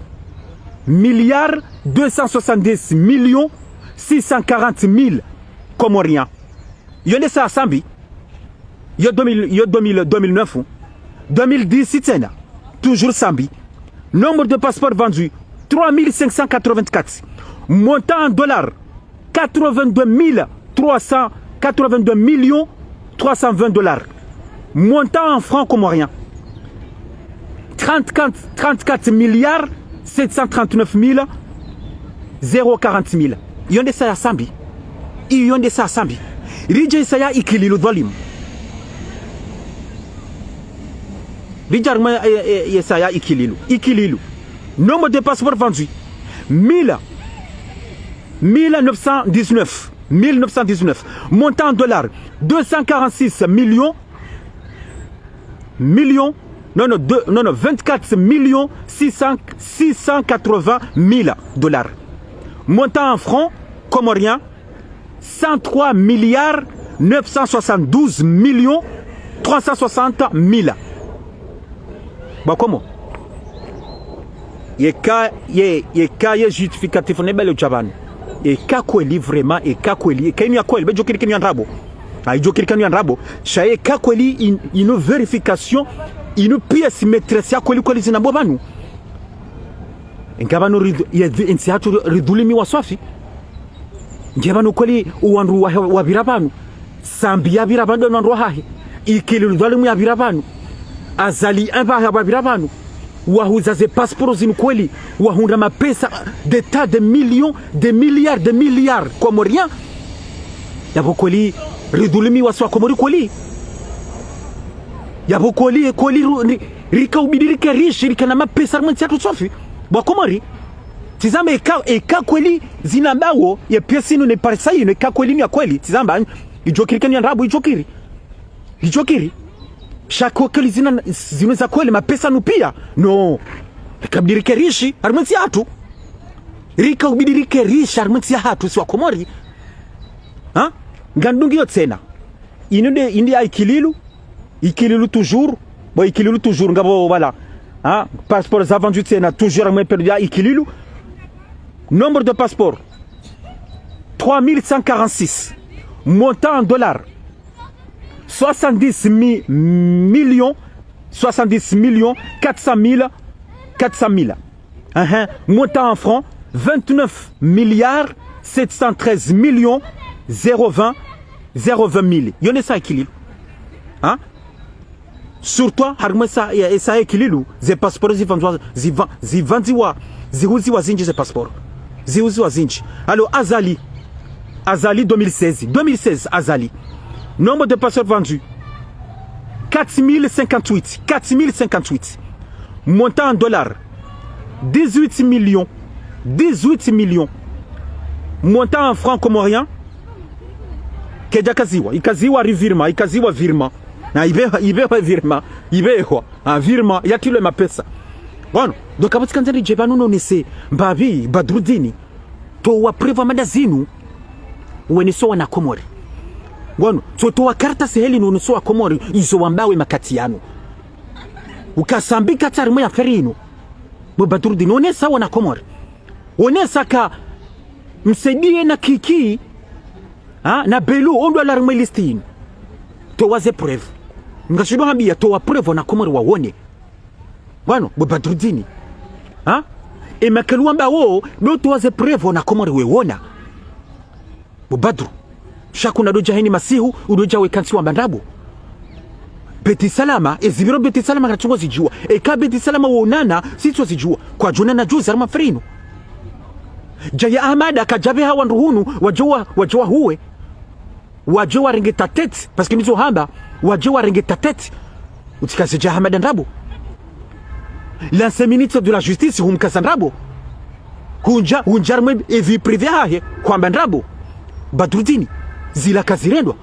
milliards deux cent soixante-dix millions six cent quarante mille comoriens. Iyo nde saya Sambi. Iyo deux mille, iyo deux mille, deux mille neuf. Deux mille dix tsena, toujours Sambi. Nombre de passeports vendus, trois mille cinq cent quatre-vingt-quatre. Montant en dollars, quatre-vingt-deux mille trois cents, quatre-vingt-deux millions trois cent vingt dollars. Montant en francs comoriens, trente-quatre, trente-quatre milliards sept cent trente-neuf mille zéro quarante mille. Iyo nde saya Sambi. Iyo nde saya Sambi. Ridje saya Ikililu dhwalimu. Ridje harumwa, eh, eh, ye saya Ikililu. Ikililu. Nombre de passeports vendus, mille, mille neuf cent dix-neuf. Mille neuf cent dix-neuf. Montant en dollars, deux cent quarante-six millions, millions, non, non, deux, non, non, vingt-quatre millions six cents, six cent quatre-vingts mille dollars. Montant en francs comoriens, cent trois milliards neuf cent soixante-douze millions trois cent soixante mille. Bon, comment ? Yeka, ye, yeka ye justificatif ne bale udja pvanu. Eka kweli vraiment, eka kweli, eka inu ya kweli, be djo kiri ka inu ya ndrabo. Ah, idjo kiri ka inu ya ndrabo. Sha eka kweli in-, inu vérification, inu pièce maîtresse ya kweli kweli zinambwa pvanu. Nge pvanu ridhu-, ye dhi-, entsi yahatru ridhulumiwa swafi. Nge pvanu kweli owandru wa, wapvira pvanu. Sambi yapvira pvanu ndo wandru wahahe. Ikililu dhwalimu yapvira pvanu. Azali emba yapvira pvanu. Wahuza ze passeports zinu kweli. Wahundra mapesa, des tas de millions, des milliards, des milliards comoriens. Yapvo kweli ridhulumiwa swa Komori kweli. Yapvo kweli, kweli ru-, ri-, rika ubidi rike riche, rika na mapesa harumwa entsi yahatru swafi. Bo Komori. Tsi zamba eka, eka kweli zinambwawo, ye pièce inu ne parisa inu, eka kweli ni ya kweli, tsi zamba, idjo kiri ka inu ya ndrabo, idjo kiri. Idjo kiri. Sha ko kweli zina, zinu za kweli mapesa nu pia. No. Rikabidi rike rishi, harimwa entsi yahatru. Rikabidi rike rishi, harimwa entsi yahatru, si wa Komori. Ha? Ngandungiyo tsena. Inu nde, inu nde ya Ikililu. Ikililu toujours. Bon, Ikililu toujours, ngapvo, voilà. Ha? Passeport za vendu tsena, toujours, harimwa période ya Ikililu. Nombre de passeport, trois mille cent quarante-six. Montant en dollars, soixante-dix mille, millions, soixante-dix millions quatre cent mille, quatre cent mille. Hein, hein. Montant en francs, vingt-neuf milliards sept cent treize millions zéro vingt, zéro vingt mille. Yo nde sa Ikililu. Hein? Surtout, harimwa esa, esa Ikililu, ze passeport zivandzwa, ziva-, zivandziwa, zihuziwa zindji ze passeport. Zihuziwa zindji. Alors, Azali, Azali deux mille seize, deux mille seize, Azali. Nombre de passeport vendu, quatre mille cinquante-huit, quatre mille cinquante-huit. Montant en dollars, dix-huit millions, dix-huit millions. Montant en francs comoriens, kedja kaziwa, ikaziwa revirement, ikaziwa virement. Na ibe, ibe virement, ibe hwa, ah, virement, yatilwe mapesa. Bon, donc, apvo tsikandza ndije pvanu nonese, mbapvi, Badrudini, towa preuve mada zinu, wenese wana Komori. Bon, tso towa kartasi heli nonese wa Komori, izo wambao ye makati yanu. Uka Sambi katsi harimwa ye affaire inu. Bo Badrudini, onesa wana Komori. Onesa ka Msaidie na Kiki, ha, na Belu, wo ndo walo harimwa liste inu. Towa ze preuve. Ngashindo hambia, towa preuve wana Komori wawone. Bon, bo Badrudini. Ha? E makelu wamba wo, ndo towa ze preuve wana Komori wewona. Bo Badru. Sha kuna ndo dja heni masihu, undo dja weka ntsi wamba ndrabo. Beti Salama, ezipviro Beti Salama ngaritsungo zidjuwa. Eka Beti Salama wonana, sitso zidjuwa. Kwadjonana juzi harimwa affaire inu. Djaye Ahamada kadjapveha wandru hunu, wadjo wa, wadjo wahuwe. Wadjo warenge tateti, parce que nizo hamba, wadjo warenge tateti. Utsikaze Djaye Ahamada ndrabo. L'ancien ministre de la Justice, humkaza ndrabo. Hundja, hundja harimwa e vie privée yahahe, hwamba ndrabo. Badrudini, zila kazirendwa.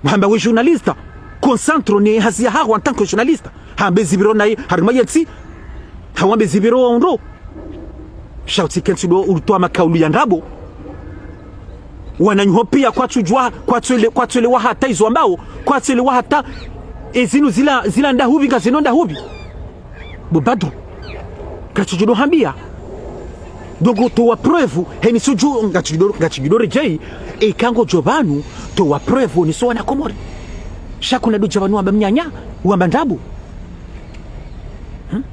Hamba we journaliste, concentre ne hazi yahaho en tant que journaliste. Hambe zipviro naye, harimwa yentsi, hawambe zipviro wa undro. Sha utsikentsi ndo utowa makaulu ya ndrabo. Wananyaho pia kwatsudjuwa, kwatswele, kwatswelewa hata izo wambao, kwatswelewa hata ezinu zila, zila ndahupvi, ngazinu ndahupvi. Bo Badru. Ngatsidjo hambia. Donc, towa preuve, heni sudju, ngatsidjo, ngatsidjo redjei, eka ngodjo pvanu, towa preuve, niso wana Komori. Sha kuna ndo dja pvanu wamba mnyanya, wamba ndrabo. Hmm?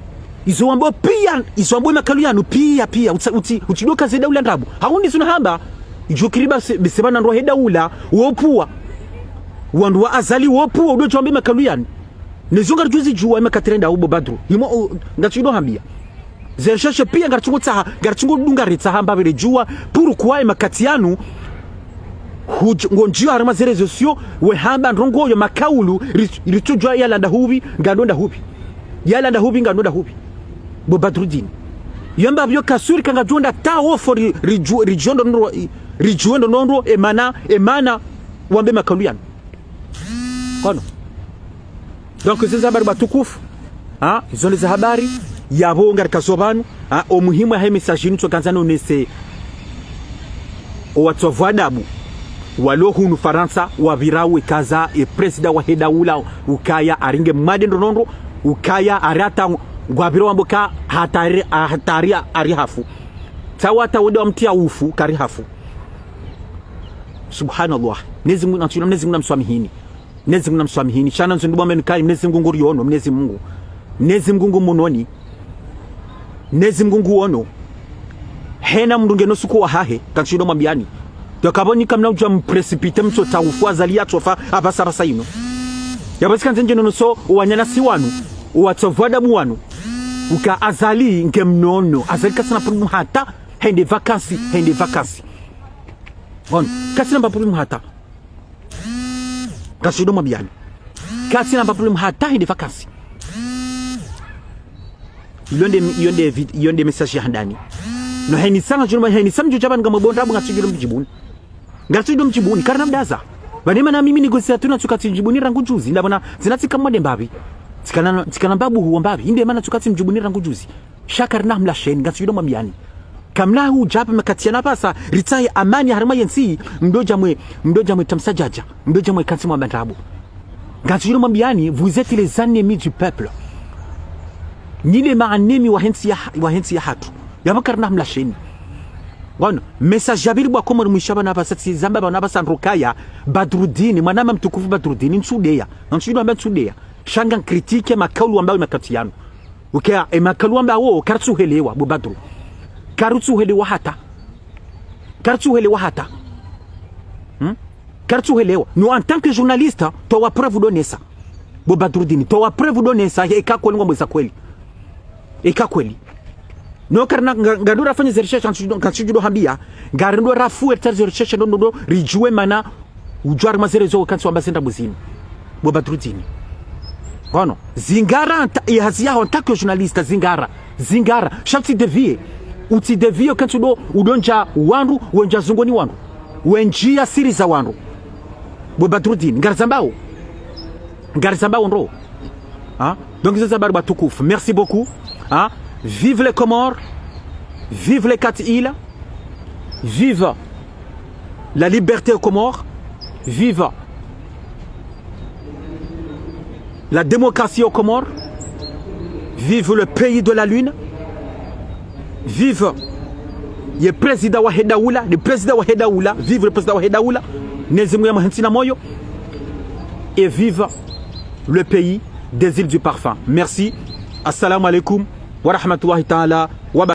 Izo wambao pia, izo wambao makaulu yanu pia, pia, utsa, utsi, utsidjoka ze daula ndrabo. Haundi zinu hamba, idjo kiri ba se, be se pvanu ndo he daula, wopvuwa. Wandru wa Azali wopvuwa, udo djwambe makaulu yanu. Nezo ngaridjo zidjuwa, ye makati rendao bo Badru. Himo, o, ngatsidjo hambia. Ze recherche pia ngaritsungo tsaha, ngaritsungo dunga ritsaha mbapvi redjuwa, pourquoi ye makati yanu, hudj-, ngondjiyo harimwa ze réseaux sociaux, wehamba ndrongo yo makaulu, ri-, ritsudjuwa yala ndahupvi, ngando ndahupvi. Yala ndahupvi, ngando ndahupvi. Bo Badrudini. Yamba pvio kasuri kangadjo nda ta wofo ri-, ridju-, ridjuwe ndo ndro-, ridjuwe ndo ndro, emana, emana, wambe makaulu yanu. Kono. Donc, izo nde ze habari watukufu. Ha? Izo nde ze habari. Yapvo ngarikazo pvanu. Ha? O muhimu yahe message inu tsokandza nonese. O watsovu adabu. Walo hunu Farantsa, wapvira wekaza, e président wahe daula, ukaya, aringe mwade ndo ndro, ukaya, ari hata, ngwapvira wambo ka, hatari, hatari, ari hafu. Tsawa hata wende wamtriya ufu, kari hafu. Subhanallah. Mwenyezi Mungu, nantsu, Mwenyezi Mungu namswamihini. Mwenyezi Mungu namswamihini. Sha na nzundu bwa menu kai, Mwenyezi Mungu nguriono, Mwenyezi Mungu. Mwenyezi Mungu ngumononi. Mwenyezi Mungu nguono. Hena mndru ngeno suku wahahe, kantsindo mwambiani. Tokapvo nyi kamna udjuwa mprécipité mtsotsaha ufu Azali yatsofa, apvasa apvasa inu. Yapvo tsikandze ndje nono so, wananyasi wanu, watsovu adabu wanu. Uka Azali nge mnono, Azali kasina problème hata, hende vacances, hende vacances. Bon, kasina mba problème hata. Kantsindo mwambiani. Kasina mba problème hata hende vacances. Iyo nde, iyo nde vid-, iyo nde message ya handani. No heni sanga djuma, heni sanga djuma ngamwe bo ndrabo ngatsidjo mdjibuni. Ngatsidjo mdjibuni, karina mdaza. Pvanu mana mimi négociateur natsuka tsimdjibuni rangu juzi, ndapvo na, zina tsika mwade mbapvi. Tsikana, tsikana mbabu huwa mbapvi. Inde mana natsuka tsimdjibuni rangu juzi. Sha karina mlasheni, ngantsudjo mwambiani. Kamlahi udja pvanu makati yanu pvasa, ritsahe amani harumwa yentsi, mdodja mwe, mdodja mwe tamsa djadja, mdodja mwe kantsi mwa bandrabo. Ngantsudjo mwambiani, vous êtes les ennemis du peuple. Nyi nde maennemis wa hentsi ya, wa hentsi yahatru. Yapvo karina mlasheni. Ngono, message ya pvili bo Wakomori mwisha pvanu pvasa tsi zamba pvanu pvasa ndo ukaya, Badrudini, mwananya mtukufu Badrudini, ntsudeya. Ngantsudjo amba ntsudeya. Sha ngamcritique makaulu wambao makati yanu. Ukaya, e makaulu wambao, karitsuhelewa, bo Badru. Karitsuhelewa hata. Karitsuhelewa hata. Hmm? Karitsuhelewa. Nous, en tant que journaliste, twawa preuve udonesa. Bo Badrudini, twawa preuve udonesa, eka kweli ngwambao za kweli. Eka kweli. No karina, nga, ngarendo rafanye ze recherche, ngantsudjo, ngantsudjo hambia, ngarendo rafuwe ze recherche, ndo, ndo, ndo, ridjuwe mana, udjuwa harumwa ze réseaux kantsi wamba zendra buzini. Bo Badrudini. Ngono, zingara, anta, ye hazi yaho, en tant que journaliste, zingara, zingara, sha utsi dévier, utsi dévier, kantsi udo, udondja wandru, wendja zungoni wandru, wendjia siri za wandru. Bo Badrudini, ngarizambao. Ngarizambao ndro. Hein? Donc, c'est ça, watukufu. Merci beaucoup. Hein? Vive les Comores. Vive les quatre îles. Vive la liberté aux Comores. Vive la démocratie aux Comores. Vive le pays de la lune. Vive ye président wahe daula, le président wahe daula, vive le président wahe daula, Mwenyezi Mungu yamhentsi na moyo, et vive le pays des îles du parfum. Merci. Assalamu alaikum wa rahmatullahi ta'ala wa barakatuh.